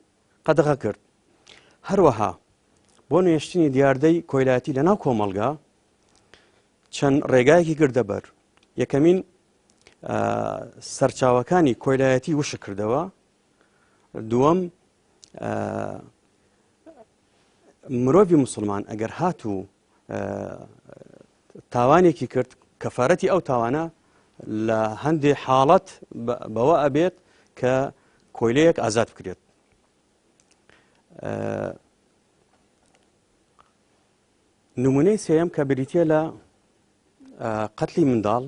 قەدەغە کرد هەروەها بۆ نێشتنی دیاردەی کۆیلایەتی لە ناو کۆمەڵگا چەند ڕێگایەکی گردە بەر یەکەمین سەرچاوەکانی کۆیلایەتی وشک کردەوە دووەم مرۆڤی مسلمان ئەگەر هاتوو تاوانێکی کرد کەفاەتی ئەو تاوانە لە هەندێ حاڵەت بەوە ئەبێت کە کۆیلەیەک ئازاد بکرێت نمونەی سێیەم کە بریتە لە قەتلی منداڵ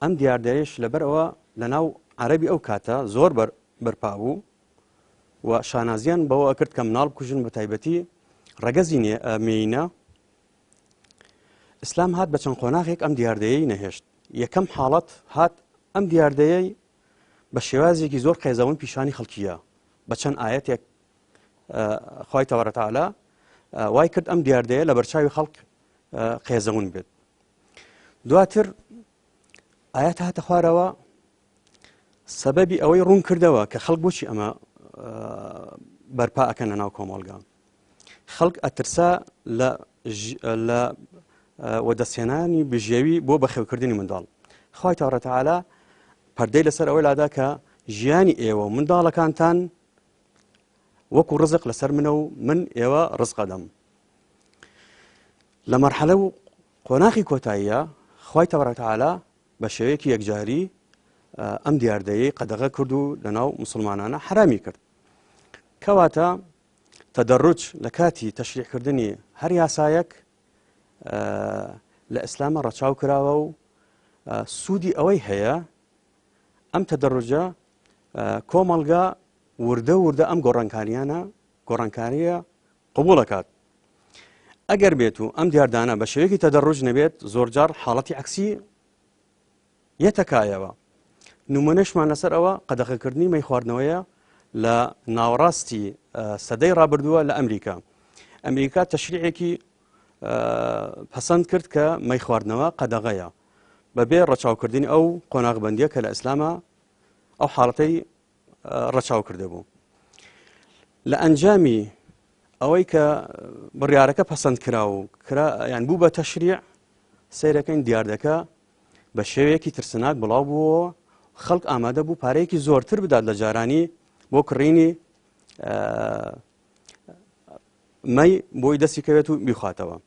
ئەم دیاردەیەش لەبەرئەوە لەناو عەرەبی ئەو کاتە زۆر بەرپا بوو و شانازیان بەوە ئەکرد کە مناڵ بکوژن بە تایبەتی ڕەگەزی مێینە ئیسلام هات بە چەند قۆناغێک ئەم دیاردەیەی نەهێشت یەکەم حاڵەت هات ئەم دیاردەیەی بە شێوازێکی زۆر قێزەون پیشانی خەڵکیە بە چەند ئاەتێک خی تەوارەتەعالا وای کرد ئەم دیاردەیە لە بەرچاوی خەڵک قێزەون بێت دواتر ئاەت هاتە خوارەوە سەبەبی ئەوەی ڕوون کردەوە کە خەڵک بۆچی ئەمە بەرپا ئەکەن لە ناو کۆمەڵگا خەڵک ئەترسا لە لە وەدەستهێنانی بژێوی بۆ بەخێوکردنی منداڵ خی تاڕەتەعالا پەردەی لەسەر ئەوەی لادا کە ژیانی ئێوە و منداڵەکانتان وەکو ڕزق لەسەر منە و من ئێوە ڕزقەدەم لە مەرحەلە و قۆناخی کۆتاییە خوای تبارک وتعالی بە شێوەیەکی یەکجاری ئەم دیاردەیەی قەدەغە کرد و لەناو مسلمانانە حرامی کرد کەواتە تەدەڕج لە کاتی تەشریعکردنی هەر یاسایەک لە ئیسلامە ڕەچاو کراوە و سوودی ئەوەی هەیە ئەم تەدەڕجە کۆمەڵگا وردە وردە ئەم گۆڕانکاریانە گۆڕانکاریە قبوڵ ئەکات. ئەگەر بێت و ئەم دیاردانە بە شێوەیەکی تەدەڕوج نەبێت زۆرجار حاڵەتی عەکسی یەتە کایەوە. نمونەشمان لەسەر ئەوە قەدەغەکردنی مەی خواردنەوەیە لە ناوەڕاستی سەدەی ڕابردووە لە ئەمریکا. ئەمریکا تەشریعێکی پەسەند کرد کە مەی خواردنەوە قەدەغەیە بەبێ ڕەچاوکردنی ئەو قۆناغبەندیە کە لە ئیسلامە ئەو حاڵەتەی ڕەچاو کردبوو. لە ئەنجامی ئەوەی کە بڕیارەکە پەسەند کرا و کرا یان بوو بە تەشریع سەیرەکەین دیاردەکە بە شێوەیەکی ترسناک بڵاو بووەوە خەڵک ئامادە بوو پارەیەکی زۆرتر بدات لە جارانی بۆ کڕینی مەی بۆی دەستی کەوێت و بیخواتەوە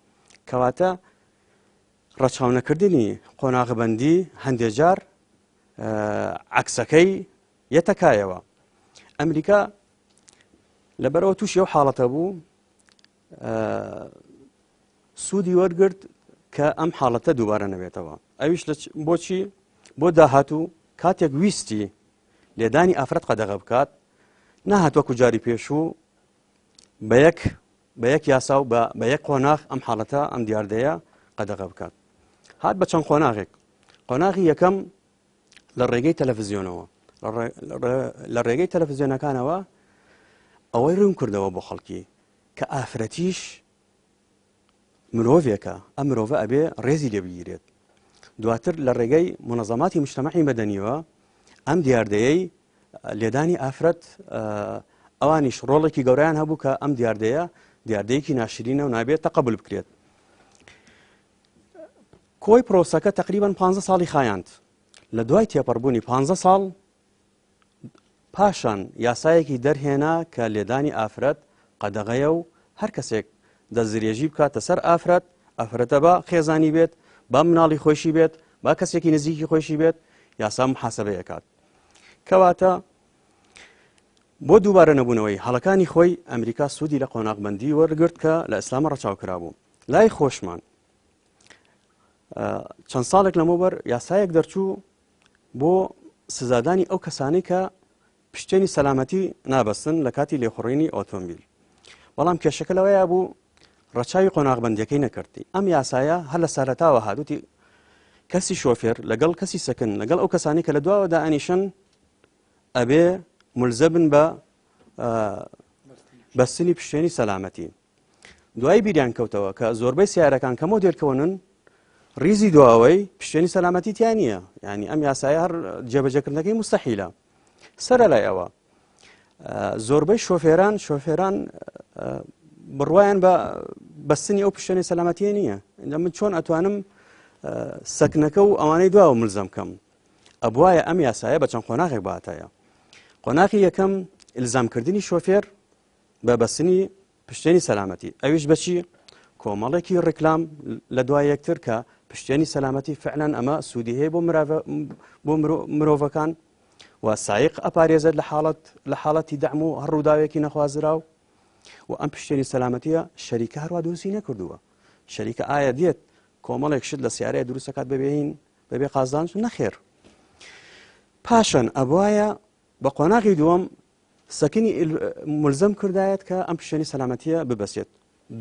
کەواتە ڕەچاونەکردنی قۆناغبندی هەندێک جار عکسەکەی یەتە کایەوە. ئەمریکا لەبەرەوە تووشی ئەو حاڵەتە بوو سوودی وەرگرت کە ئەم حاڵەتە دووبارە نەبێتەوە ئەویش بۆچی بۆ داهاتوو کاتێک ویستی لێدانی ئافرەت قەدەغە بکات نەهات وەکو جاری پێشوو بە یەک بە یەک یاسا و بە یەک قۆناغ ئەم حاڵەتە ئەم دیاردەیە قەدەغە بکات. هات بە چەند قۆناغێک. قۆناغی یەکەم لە ڕێگەی تەلەڤزیۆنەوە لە ڕێگەی تەلەڤزیۆنەکانەوە ئەوەی ڕوون کردەوە بۆ خەڵکی کە ئافرەتیش مرۆڤێکە ئەم مرۆڤە ئەبێ ڕێزی لێ بگیرێت. دواتر لە ڕێگەی مونەزەماتی مجتەمەعی مەدەنیەوە ئەم دیاردەیەی لێدانی ئافرەت ئەوانیش ڕۆڵێکی گەورەیان هەبوو کە ئەم دیاردەیە دیاردەیەکی ناشرینە و نابێت تەقەبول بکرێت. کۆی پرۆسەکە تقریبان 15 ساڵی خایاند. لە دوای تێپەڕبوونی 15 ساڵ پاشان یاسایەکی دەرهێنا کە لێدانی ئافرەت قەدەغەیە و هەر کەسێک دەستدرێژی بکاتە سەر ئافرەت، ئافرەتە با خێزانی بێت، با مناڵی خۆیشی بێت، با کەسێکی نزیکی خۆیشی بێت، یاسا محاسبەی ئەکات. کەواتە بۆ دووبارە نەبوونەوەی هەڵەکانی خۆی ئەمریکا سوودی لە قۆناغبەندی وەرگرت کە لە ئیسلامە ڕەچاو کرابوو. لای خۆشمان چەند ساڵێک لەمەوبەر یاسایەک دەرچوو بۆ سزادانی ئەو کەسانەی کە پشتێنی سەلامەتی نابەستن لە کاتی لێخوڕینی ئۆتۆمبیل. بەڵام کێشەکە لەوەیا بوو ڕەچاوی قۆناغبەندیەکەی نەکردی. ئەم یاسایە هەر لە سەرەتاوە هاتووتی کەسی شۆفێر لەگەڵ کەسی سەکن لەگەڵ ئەو کەسانی کە لە دواوە دائەنیشن ئەبێ ملزەبن بە بەستنی پشتێنی سەلامەتی. دوایی بیریان کەوتەوە کە زۆربەی سیارەکان کە مۆدێل کۆنن ریزی دواوەی پشتێنی سەلامەتی تیا نییە، یعنی ئەم یاسایە هەر جێبەجێکردنەکەی مستەحیلە. سەرە لای ئەوە زۆربەی شۆفێران شۆفێران بڕوایان بە بەستنی ئەو پشتێنی سەلامەتیە نییە. من چۆن ئەتوانم سەکنەکە و ئەوانەی دواوە ملزەم کەم؟ ئەبواە ئەم یاسایە بە چەند قۆناغێک باتایە. قۆناغی یەکەم ئلزامکردنی شۆفێر بە بەستنی پشتێنی سەلامەتی، ئەویش بەچی؟ کۆمەڵێکی ڕیکلام لە دوای یەکتر کە پشتێنی سەلامەتی فعلەن ئەمە سوودی هەیە بۆ بۆ مرۆڤەکان و سایق ئەپارێزێت لە حاڵەت لە حاڵەتی دەعم و هەر ڕووداوێکی نەخوازراو و ئەم پشتێنی سەلامەتیە شەریکە هەروە دروستی نەکردووە. شەریکە ئایا دێت کۆمەڵێک شت لە سیارەیە دروستەکات بەبێین بەبێ قازانج؟ نەخێر. پاشان ئەبواە بە قۆناغی دووەم سەکنی ملزەم کردایەت کە ئەم پشتێنی سەلامەتیە ببەسێت.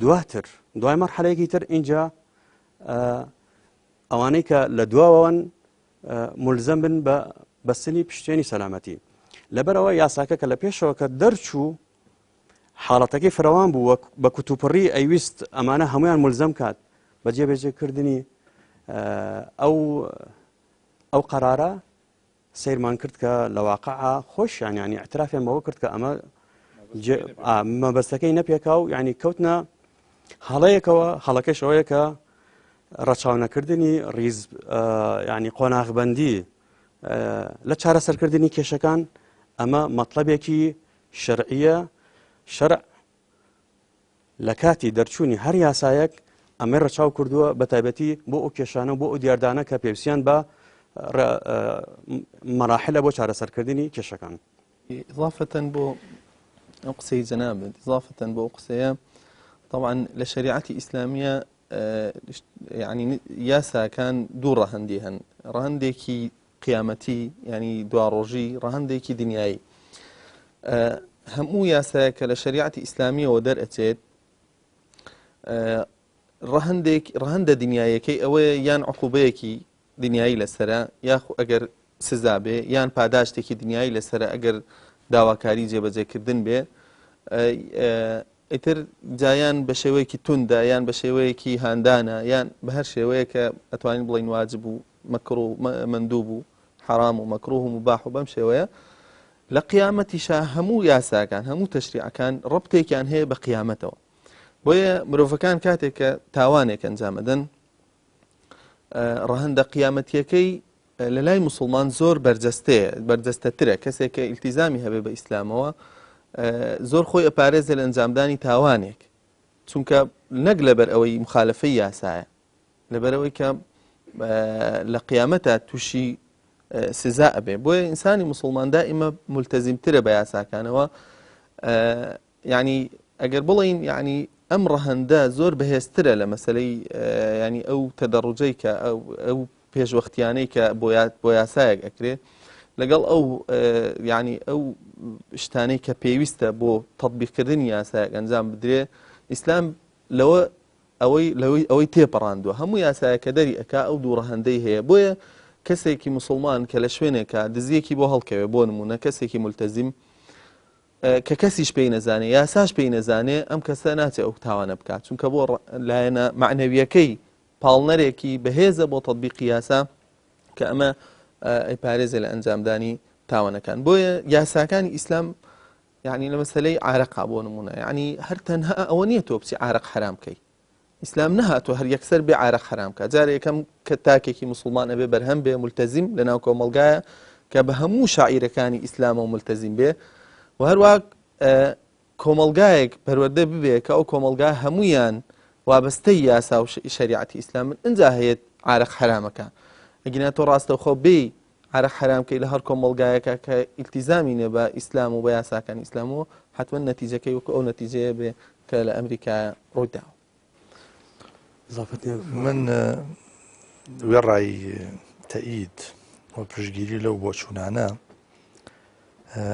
دواتر دوای مەرحەلەیەکی تر ئینجا ئەوانەی کە لە دواوەن ملزەم بن بە بەستنی پشتێنی سەلامەتی. لەبەرەوە یاساکە کە لە پێشەوە کە دەرچوو حاڵەتەکەی فرەوان بوو وەک بە کوتوپڕی ئەیویست ئەمانە هەمویان ملزەم کات بە جێبەجێکردنی ئەو ئەو قەرارە. سەیرمان کرد کە لە واقعا خۆشیان یانی اعترافیان بەوە کرد کە ئەمە مەبەستەکەی نەپێکا و یعنی کەوتنە هەڵەیەکەوە. هەڵەکەش ئەوەیە کە ڕەچاونەکردنی ڕیز ینی قۆناغبندی لە چارەسەرکردنی کێشەکان ئەمە مەطلبێکی شەرعیە. شەرع لە کاتی دەرچوونی هەر یاسایەک ئەمەی ڕەچاو کردووە، بە تایبەتی بۆ ئەو کێشانە و بۆ ئەو دیاردانە کە پێویستیان بە مەراحلە بۆ چارەسەرکردنی کێشەکان. ئیضافەتەن بۆ ئەو قسەی جەنابت، ئیضافەتەن بۆ ئەو قسەیە، طبعا لە شەریعەتی ئیسلامیە یعنی یاساکان دوو ڕەهەندی هەن، ڕەهەندێکی قیامەتی یعنی دواڕۆژی، ڕەهەندێکی دنیایی. هەموو یاسایە کە لە شەریعەتی ئیسلامیەوە دەرئەچێت ڕەهەندێک ڕەهەندە دنیایەکەی ئەوەیە یان عقوبەیەکی دنیایی لەسرە یاخو ئەگەر سزا بێ یان پاداشتێکی دنیایی لەسرە ئەگەر داواکاری جێبەجێکردن بێ، ئیتر جایان بە شێوەیەکی توندە یان بە شێوەیەکی هاندانە یان بە هەر شێوەیەکە ئەتوانین بڵین واجب و مەکرو مەندوب و حەرام و مەکروه و مباح و بەم شێوەیە. لە قیامەتیشا هەموو یاساکان هەموو تەشریعەکان ڕەبتێکیان هەیە بە قیامەتەوە. بۆیە مرۆڤەکان کاتێک کە تاوانێک ئەنجامەدەن ڕەهەندە قیامەتیەکەی لە لای مسلمان زۆر بەرجەستەیە، بەرجەستەترە. کەسێک کە ئیلتیزامی هەبێ بە ئیسلامەوە زۆر خۆی ئەپارێزێ لە ئەنجامدانی تاوانێک، چونکە نەک لەبەر ئەوەی مخالفەی یاسایە، لەبەرئەوەی کە لە قیامەتا تووشی سزا ئەبێ. بۆیە ئینسانی مسلمان دائیمە ملتەزیمترە بە یاساکانەوە. یعنی ئەگەر بڵین یعنی ئەم ڕەهەندە زۆر بەهێزترە لە مەسلەی ینی ئەو تەدەڕجەی کە ئەو پێشوەختیانەی کە بۆ یاسایەک ئەکرێ. لەگەڵ ئەو یعنی ئەو شتانەی کە پێویستە بۆ تەطبیقکردنی یاسایەک ئەنجام بدرێ ئیسلام لەوە ئەوەی لەوەی ئەوەی تێپەڕاندووە هەموو یاسایە کە دەری ئەکا ئەو دوو ڕەهەندەی هەیە بۆیە کەسێکی مسلمان کە لە شوێنێکە دزیەکی بۆ هەڵکەوێ بۆ نمونە کەسێکی ملتەزیم کە کەسیش پێی نەزانێ یاساش پێی نەزانێ ئەم کەسە ناچێ ئەو تاوانە بکات چونکە بۆ لایەنە معنەویەکەی پاڵنەرێکی بەهێزە بۆ تەطبیقی یاسا کە ئەمە ئەیپارێزێ لە ئەنجامدانی تاوانەکان بۆیە یاساکانی ئیسلام یعنی لە مەسلەی عارەقا بۆ نمونە یعنی هەر تەنها ئەوە نییە تۆ بچی عارەق حرام بکەی ئیسلام نەهاتوە هەر یەکسەر بێ عارەق حرام کە جارێ یەکەم کە تاکێکی مسلمان ئەبێ بەرهەم بێ ملتەزیم لە ناو کۆمەڵگایە کە بە هەموو شاعیرەکانی ئیسلامەوە ملتەزیم بێ و هەروە کۆمەڵگایەک پەروەردە ببێ کە ئەو کۆمەڵگا هەموویان وابەستەی یاسا و شەریعەتی ئیسلامن ئینجا هەیە عارەق حەرامەکە ئەگینا تۆ ڕاستەوخۆ بێی عارەق حەرام کەی لە هەر کۆمەڵگایەکە کە ئیلتیزامی نیە بە ئیسلام و بە یاساکانی ئیسلامەوە حتمما نەتیجەکەی وەکو ئەو نەتیجەیە بێ کە لە ئەمریکا ڕوویداوە. من وێڕای تەئید و پشتگیری لەو بۆچوونانە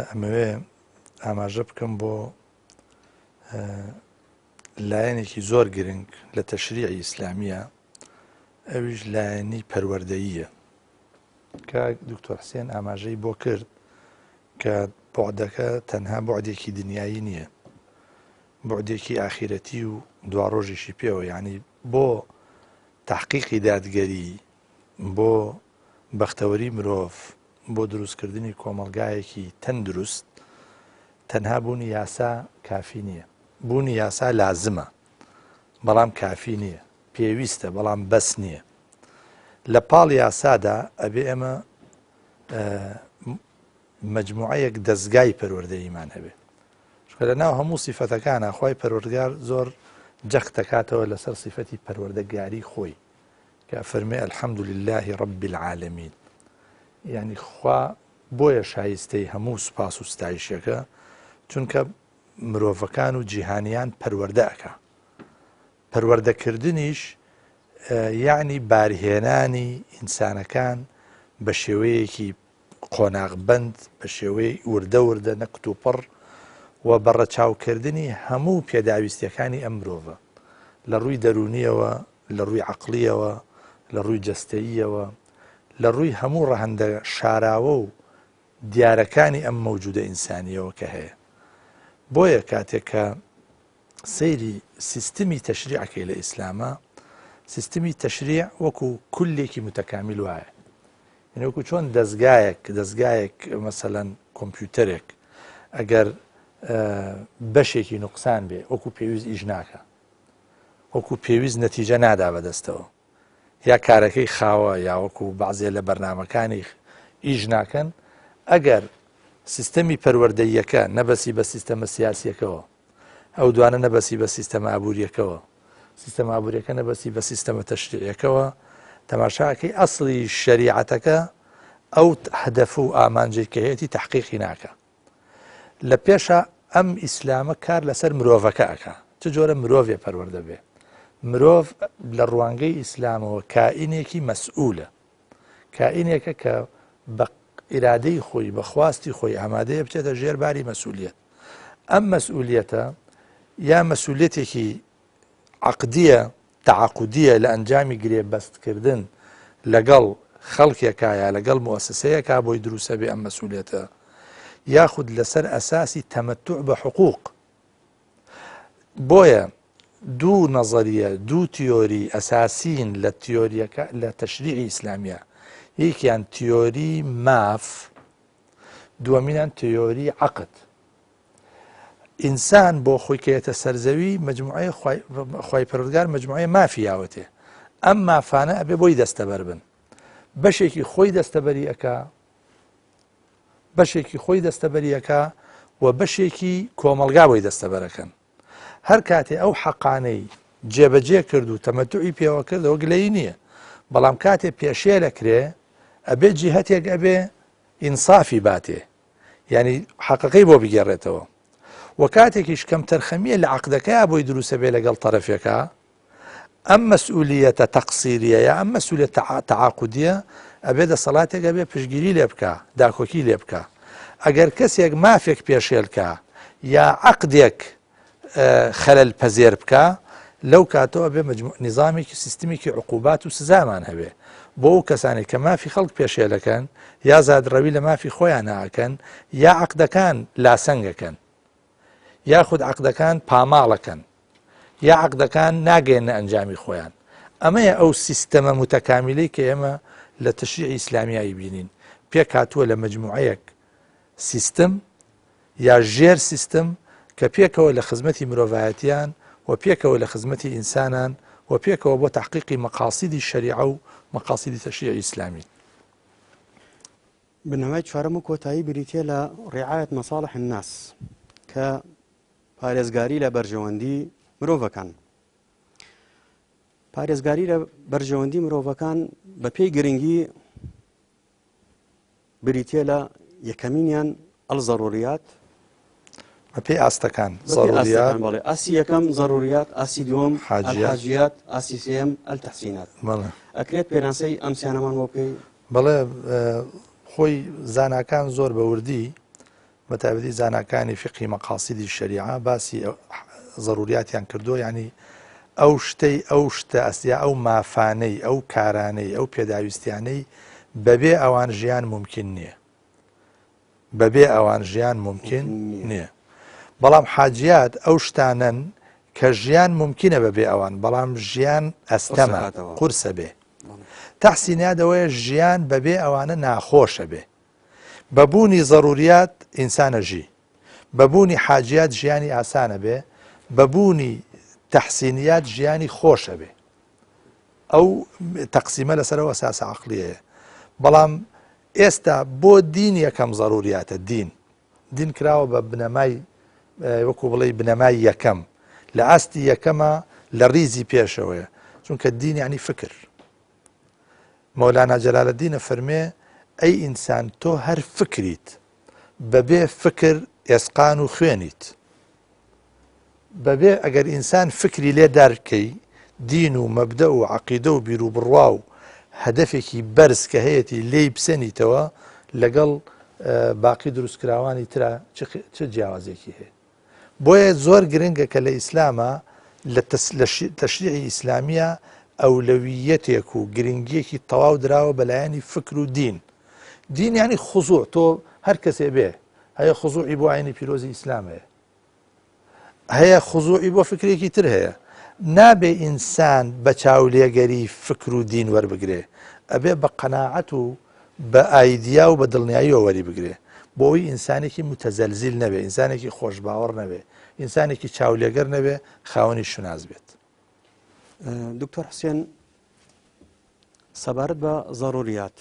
ئەمەوێ ئاماژە بکەم بۆ لایەنێکی زۆر گرنگ لە تەشریعی ئیسلامیە ئەویش لایەنی پەروەردەییە کە دکتۆر حسێن ئاماژەی بۆ کرد کە بۆعدەکە تەنها بۆعدێکی دنیایی نییە بۆعدێکی ئاخیرەتی و دواڕۆژیشی پێوە یعنی بۆ تحقیقی دادگەری بۆ بەختەوەری مرۆڤ بۆ دروستکردنی کۆمەڵگایەکی تەندروست تەنها بوونی یاسا کافی نییە. بوونی یاسا لازمە بەڵام کافی نییە، پێویستە بەڵام بەس نییە. لە پاڵ یاسادا ئەبێ ئێمە مەجموعەیەک دەزگای پەروەردەییمان هەبێ. چونکە لە ناو هەموو سیفەتەکانا خوای پەروەردگار زۆر جەخت دەکاتەوە لەسەر سیفەتی پەروەردەگاری خۆی. کە ئەفەرموێ الحمد للە رب العالمین یعنی خوا بۆیە شایستەی هەموو سوپاس و ستایشێکە چونکە مرۆڤەکان و جیهانیان پەروەردە ئەکا پەروەردەکردنیش یعنی بارهێنانی ئینسانەکان بە شێوەیەکی قۆناغبەند بە شێوەی وردە وردە نە کتوپڕ و بە ڕەچاوکردنی هەموو پێداویستیەکانی ئەم مرۆڤە لە ڕووی دەروونیەوە لە ڕووی عەقڵیەوە لە ڕووی جەستەییەوە لە ڕووی هەموو ڕەهەندە شاراوە و دیارەکانی ئەم مەوجودە ئینسانیەوە کە هەیە بۆیە کاتێک کە سەیری سیستمی تەشریع ئەکەی لە ئیسلاما سیستمی تەشریع وەکو کولێکی متەکامیل وایە یعنی وەکو چۆن دەزگایەک دەزگایەک مەسەلەن کۆمپیوتەرێک ئەگەر بەشێکی نوقسان بێ وەکو پێویست ئیش ناکە وەکو پێویست نەتیجە نادا بەدەستەوە یا کارەکەی خاوە یا وەکو بەعزێ لە بەرنامەکانی ئیش ناکەن ئەگەر سیستەمی پەروەردەییەکە نەبەسی بە سیستەمە سیاسیەکەوە ئەو دوانە نەبەسی بە سیستەمە ئابووریەکەوە سیستەمە ئابووریەکە نەبەسی بە سیستەمە تەشریعیەکەوە تەماشاکەی ئەسڵی شەریعەتەکە ئەو هەدەف و ئامانجێک کە هەیەتی تحقیقی ناکە لە پێشا ئەم ئیسلامە کار لەسەر مرۆڤەکە ئەکا چ جۆرە مرۆڤێ پەروەردە بێ مرۆڤ لە ڕوانگەی ئیسلامەوە کائینێکی مەسئولە کائینێکە کە بە ئیرادەی خۆی بە خواستی خۆی ئامادەیە بچێتە ژێر باری مەسئولیت ئەم مەسئولیەتە یا مەسئولیەتێکی عەقدیە تەعەقودیە لە ئەنجامی گرێبەستکردن لەگەڵ خەڵکێکا یا لەگەڵ موئەسسەیەکا بۆی دروسە بێ ئەم مەسئولیەتە یاخود لەسەر ئەساسی تەمەتوع بە حقوق بۆیە دوو نەزەریە دوو تیۆری ئەساسین لە تیۆریەکە لە تەشریعی ئیسلامیە یەکیان تیۆری ماف دووەمینان تیۆری عەقد ئینسان بۆ خۆی کە یەتە سەر زەوی مجموعەیە خوای پەروەردگار مجموعەیە مافی یاوەتێ ئەم مافانە ئەبێ بۆی دەستەبەر بن بەشێکی خۆی دەستەبەری ئەکا بەشێکی خۆی دەستەبەری ئەکا و بەشێکی کۆمەڵگا بۆی دەستەبەرەکەن هەر کاتێ ئەو حەقانەی جێبەجێ کرد و تەمەتوعی پێوە کردەوە گلەیی نییە بەڵام کاتێ پێشێلەکرێ ئەبێ جیهەتێک ئەبێ ئینسافی باتێ یانی حەقەکەی بۆ بگێڕێتەوە و کاتێکیش کەمتەرخەمیە لە عەقدەکەیا بۆی دروستە بێ لەگەڵ تەرەفێکا ئەم مەسئولیەتە تەقسیریە یا ئەم مەسئولیەتە تەعاقودیە ئەبێ دەسەڵاتێک هەبێ پشتگیری لێ بکا، داکۆکی لێ بکا. ئەگەر کەسێک مافێک پێشێل کا یا عەقدێک خەلەل پەزێر بکا، لەو کاتەوە ئەبێ مەجموع نیزامێکی سیستمێکی عقوبات و سزامان هەبێ بۆ ئەو کەسانەی کە مافی خەڵک پێشێلەکەن یا زادڕەوی لە مافی خۆیان ئەکەن یا عەقدەکان لاسەنگەکەن. یاخود عەقدەکان پاماڵەکەن یا عەقدەکان ناگەیەننە ئەنجامی خۆیان. ئەمەیە ئەو سیستەمە موتەکامیلەی کە ئێمە لە تەشریعی ئیسلامیا ئەیبینین، پێکهاتووە لە مەجموعەیەک سیستم یا ژێر سیستم کە پێکەوە لە خزمەتی مرۆڤایەتیان و پێکەوە لە خزمەتی ئینسانان و پێکەوە بۆ تەحقیقی مەقاسیدی شەریعە و مەقاسیدی تەشریعی ئیسلامین. بنەمای چوارەم و کۆتایی بریتییە لە رعایەت مصالح الناس کە پارێزگاری لە بەرژەوەندی مرۆڤەکان. پارێزگاری لە بەرژەوەندی مرۆڤەکان بە پێی گرنگی بریتییە لە یەکەمینیان الضروریات بە پێی ئاستەکان ضروریات بەڵێ ئاسی یەکەم ضروریات ئاسی دووەم حاجیات ئاسی سێم التحسینات بەڵێ ئەکرێت پێناسەی ئەم سیانەمان بۆ بکەی؟ بەڵێ خۆی زاناکان زۆر بە وردی بە تایبەتی زاناکانی فقهی مەقاسیدی شەریعە باسی زەروریاتیان کردووە یعنی ئەو شتەی ئەو شتە ئەسیا ئەو مافانەی ئەو کارانەی ئەو پێداویستیانەی بەبێ ئەوان ژیان ممکن نییە بەبێ ئەوان ژیان مومکین نییە. بەڵام حاجیات ئەو شتانەن کە ژیان مومکینە بەبێ ئەوان، بەڵام ژیان ئەستەمە، قورسە بێ. تەحسینیات ئەوەیە ژیان بەبێ ئەوانە ناخۆشە بێ. بە بوونی زەروریات ئینسان ئەژی. بە بوونی حاجیات ژیانی ئاسانە بێ، بە بوونی تەحسینیات ژیانی خۆشە بێ. ئەو تەقسیمە لەسەر ئەو ئەساسە عەقڵیەیە. بەڵام ئێستا بۆ دین یەکەم زەروریاتە دین دین کراوە بە بنەمای وەکو بڵێی بنەمای یەکەم لە ئاستی یەکەمە لە ریزی پێشەوەیە چونکە دین یعنی فکر مەولانا جەلالەدینە فەرمێ ئەی ئینسان تۆ هەر فکریت بەبێ فکر ئێسقان و خوێنیت بەبێ ئەگەر ئینسان فکری لێ دارکەی دین و مەبدەئ و عەقیدە و بیروبڕوا و هەدەفێکی بەرز کە هەیەتی لێی بسەنیتەوە لەگەڵ باقی دروستکراوانی ترا چ جیاوازێکی هەیە؟ بۆیە زۆر گرنگە کە لە ئیسلاما لە تەشریعی ئیسلامیە ئەولەویەتێک و گرنگیەکی تەواو دراوە بە لایەنی فکر و دین. دین یعنی خزوع تۆ هەر کەسێ بێ هەیە خزوعی بۆ ئاینی پیرۆزی ئیسلام هەیە هەیە خزوعی بۆ فکرێکی تر هەیە نابێ ئینسان بە چاولێگەری فکر و دین وەربگرێ ئەبێ بە قەناعەت و بە ئایدیا و بە دڵنیاییەوە وەری بگرێ بۆ ئەوی ئینسانێکی متەزەلزیل نەبێ ئینسانێکی خۆشباوەڕ نەبێ ئینسانێکی چاولێگەر نەبێ خاوەنی شوناس بێت. دکتۆر حوسێن سەبارەت بە زەروریات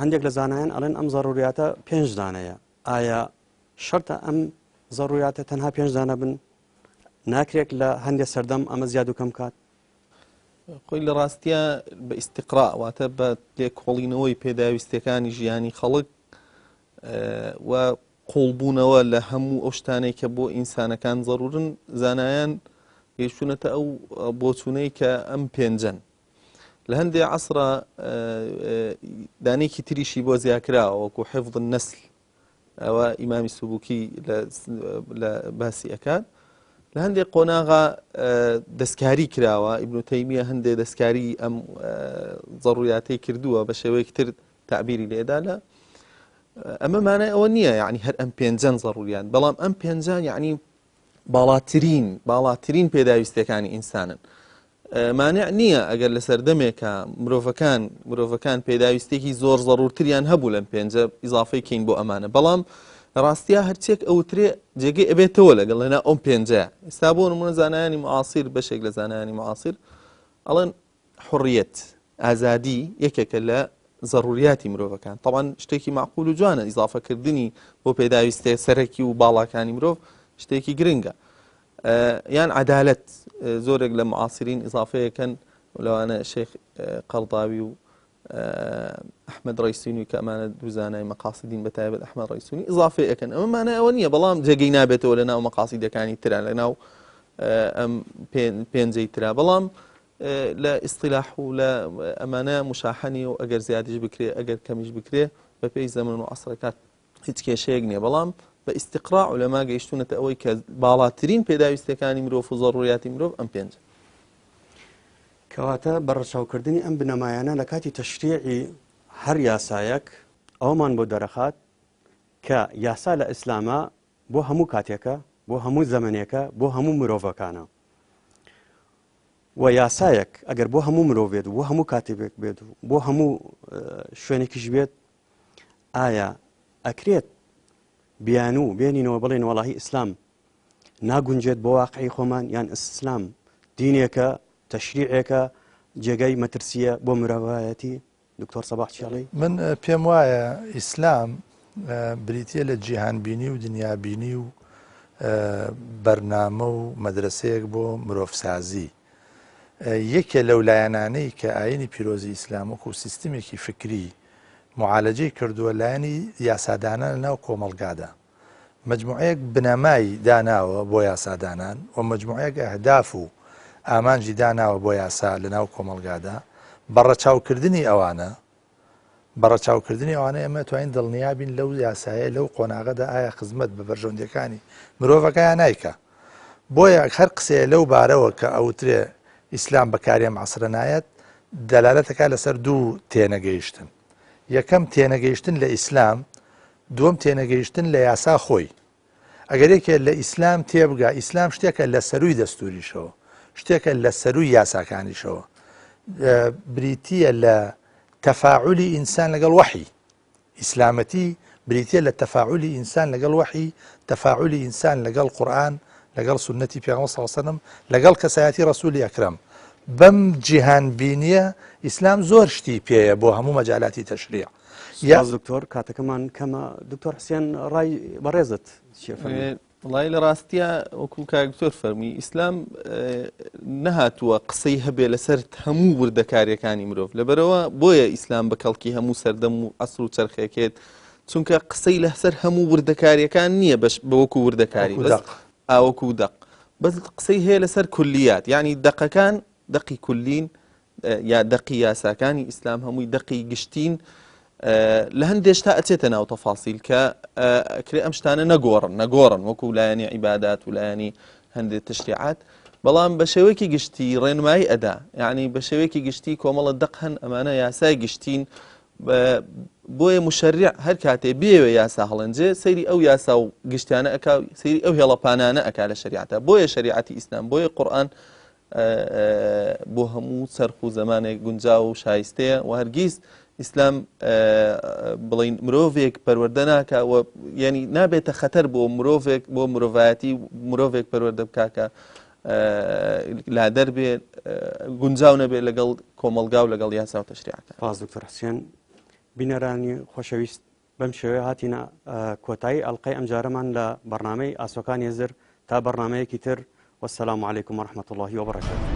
هەندێک لە زانایان ئەڵێن ئەم زەروریاتە پێنج دانەیە ئایا شەرتە ئەم زەڕویاتە تەنها پێنج دانە بن؟ ناکرێت لە هەندێک سەردەم ئەمە زیاد و کەم کات؟ خۆی لە ڕاستیە بە ئیستیقرا واتە بە لێکۆڵینەوەی پێداویستیەکانی ژیانی خەڵک و قوڵبوونەوە لە هەموو ئەو شتانەی کە بۆ ئینسانەکان زەرورن زانایان گەیشتونەتە ئەو بۆچوونەی کە ئەم پێنجەن لە هەندێ عەسرا دانێکی تریشی بۆ زیاکراوە وەکو حفظ النسل ئەوە ئیمامی سوبوکی لە باسی ئەکات لە هەندێک قۆناغا دەستکاری کراوە ئیبن تەیمیە هەندێک دەستکاری ئەم زەڕویاتەی کردووە بە شێوەیەک تر تعبیری لێدا لە ئەمە مانای ئەوە نییە یعنی هەر ئەم پێنجەن زەڕوریان بەڵام ئەم پێنجان یعنی باڵاترین باڵاترین پێداویستەکانی ئینسانن مانع نییە ئەگەر لە سەردەمێکا مرۆڤەکان مرۆڤەکان پێداویستێکی زۆر زەڕورتریان هەبوو لەم پێنجە ئیزافەی کەین بۆ ئەمانە بەڵام لە ڕاستیا هەرچێک ئەوترێ جێگەی ئەبێتەوە لەگەڵ لەنا ئەم پێنجە ئێستا بۆ نمونە زانایانی معاصر بەشێک لە زانایانی معاصر ئەڵێن حڕیەت ئازادی یەکێکە لە زەڕوریاتی مرۆڤەکان تەوان شتێکی معقول و جوانە ئیزافەکردنی بۆ پێداویستێ سەرەکی و باڵاکانی مرۆڤ شتێکی گرنگە یان عەدالەت زۆرێک لە معاصرین ئیزافەیەکەن لەوانە شێخ قەرضاوی و ئەحمد ڕیسونی کە ئەمانە دوو زانای مەقاسدین بە تایبەت ئەحمد ڕیسونی ئیزافەیەکەن ئەمە مانای ئەوە نییە بەڵام جێگەی نابێتەوە لە ناو مەقاسیدەکانی ترا لە ناو ئەم پێنجەی ترا بەڵام لە ئیستیلاح و لە ئەمانە مشاحە نیە و ئەگەر زیادیش بکرێ ئەگەر کەمیش بکرێ بە پێی زەمەن و عەسرەکان هیچ کێشەیەک نیە بەڵام بە ئیستیقرا عولەما گەیشتوونەتە ئەوەی کە باڵاترین پێداویستیەکانی مرۆڤ و زەڕوریاتی مرۆڤ ئەم پێنجە. کەواتە بە ڕەچاوکردنی ئەم بنەمایانە لە کاتی تەشریعی هەر یاسایەک ئەوەمان بۆ دەرەخات کە یاسا لە ئیسلاما بۆ هەموو کاتێکە، بۆ هەموو زەمەنێکە، بۆ هەموو مرۆڤەکانە. و یاسایەک ئەگەر بۆ هەموو مرۆڤ بێت و بۆ هەموو کاتێک بێت و بۆ هەموو شوێنێکیش بێت ئایا ئەکرێت بیانوو بێنینەوە بڵێن وەڵاهی ئیسلام ناگونجێت بۆ واقعی خۆمان یان ئیسلام دینێکە تەشریعێکە جێگای مەترسیە بۆ مرۆڤایەتی دکتۆر سەباح چیڵی من پێم وایە ئیسلام بریتە لە جیهانبینی و دنیابینی و بەرنامە و مەدرسەیەک بۆ مرۆڤسازی یەکێ لەو لایەنانەی کە ئاینی پیرۆزی ئیسلام وەکو سیستمێکی فکری معالەجەی کردووە لایەنی یاسادانان لەناو کۆمەڵگادا مەجموعەیەک بنەمای داناوە بۆ یاسادانان و مەجموعەیەک ئەهداف و ئامانجی داناوە بۆ یاسا لەناو کۆمەڵگادا بە ڕەچاوکردنی ئەوانە بە ڕەچاوکردنی ئەوانە ئێمە توانین دڵنیا بین لەو یاسایە لەو قۆناغەدا ئایا خزمەت بە بەرژەوەندیەکانی مرۆڤەکە یا نایکا بۆیە هەر قسەیە لەو بارەوە کە ئەوترێ ئیسلام بەکاری ئەم عەسرە نایەت دەلالەتەکە لەسەر دوو تێنەگەیشتن یەکەم تێنەگەیشتن لە ئیسلام دووەم تێنەگەیشتن لە یاسا خۆی ئەگەر یەکێ لە ئیسلام تێبگا ئیسلام شتێکە لە سەرووی دەستوریشەوە شتێکە لە سەرووی یاساکانیشەوە بریتە لە تەفاعلی ئینسان لەگەڵ وەحی ئیسلامەتی بریتە لە تەفاعلی ئینسان لەگەڵ وەحی تەفاعلی ئینسان لەگەڵ قورآن لەگەڵ سنەتی پێغەمبەر صلی الله علیه وسلم لەگەڵ کەسایەتی ڕسولی ئەکرەم بەم جیهان بینیە ئیسلام زۆر شتی پێیە بۆ هەموو مەجالاتی تەشریع سپاس دکتۆر کاتەکەمان کەمە دکتۆر حسێن ڕای بەڕێزت چیە فەرموو؟ وڵی لە ڕاستە وەکو کاک دکتۆر فەرمی ئیسلام نەهاتووە قسەی هەبێ لەسەر هەموو وردەکاریەکانی مرۆڤ لەبەرەوە بۆیە ئیسلام بە کەڵکی هەموو سەردەم و ئەسر و چرخێکێت چونکە قسەی لەسەر هەموو وردەکاریەکان نییە بەش بەوەکو وردەکاری بەس ئاوەکو دەق بەس قسەی هەیە لەسەر کولیات یعنی دەقەکان دەقی کولین یا دەقی یاساکانی ئیسلام هەمووی دەقی گشتین لە هەندێک شتا ئەچێتە ناو تەفاسیل کە ئەکرێ ئەم شتانە نەگۆڕن نەگۆڕن وەکو لایەنی عیبادات و لایەنی هەندێک تشریعات بەڵام بە شێوەیەکی گشتی ڕێنمایی ئەدا یعنی بە شێوەیەکی گشتی کۆمەڵە دەق هەن ئەمانە یاسای گشتین بۆیە مشەریع هەر کاتێ بێوێ یاسا هەڵێنجێ سەیری ئەو یاسا و گشتیانە ئەک سەیری ئەو هێڵەپانانە ئەک لە شریعەتە بۆیە شریعەتی ئیسلام بۆیە قورئان بۆ هەموو چەرخ و زەمانێک گونجاو و شایستەیە و هەرگیز ئیسلام بڵین مرۆڤێک پەروەردە ناکە و یعنی نابێتە خەتەر بۆ مرۆڤێک بۆ مرۆڤایەتی مرۆڤێک پەروەردە بکاکە لادەر بێ گونجاو نەبێت لەگەڵ کۆمەلگا و لەگەڵ یاسا و تەشریعەکە. سپاس دکتۆر حسێن بینەرانی خۆشەویست بەم شێوەیە هاتینە کۆتایی ئەڵقەی ئەمجارەمان لە بەڕنامەی ئاسۆکانی هزر تا بەڕنامەیەکی تر والسلام علیکم ورحمة اللە وبرکاته.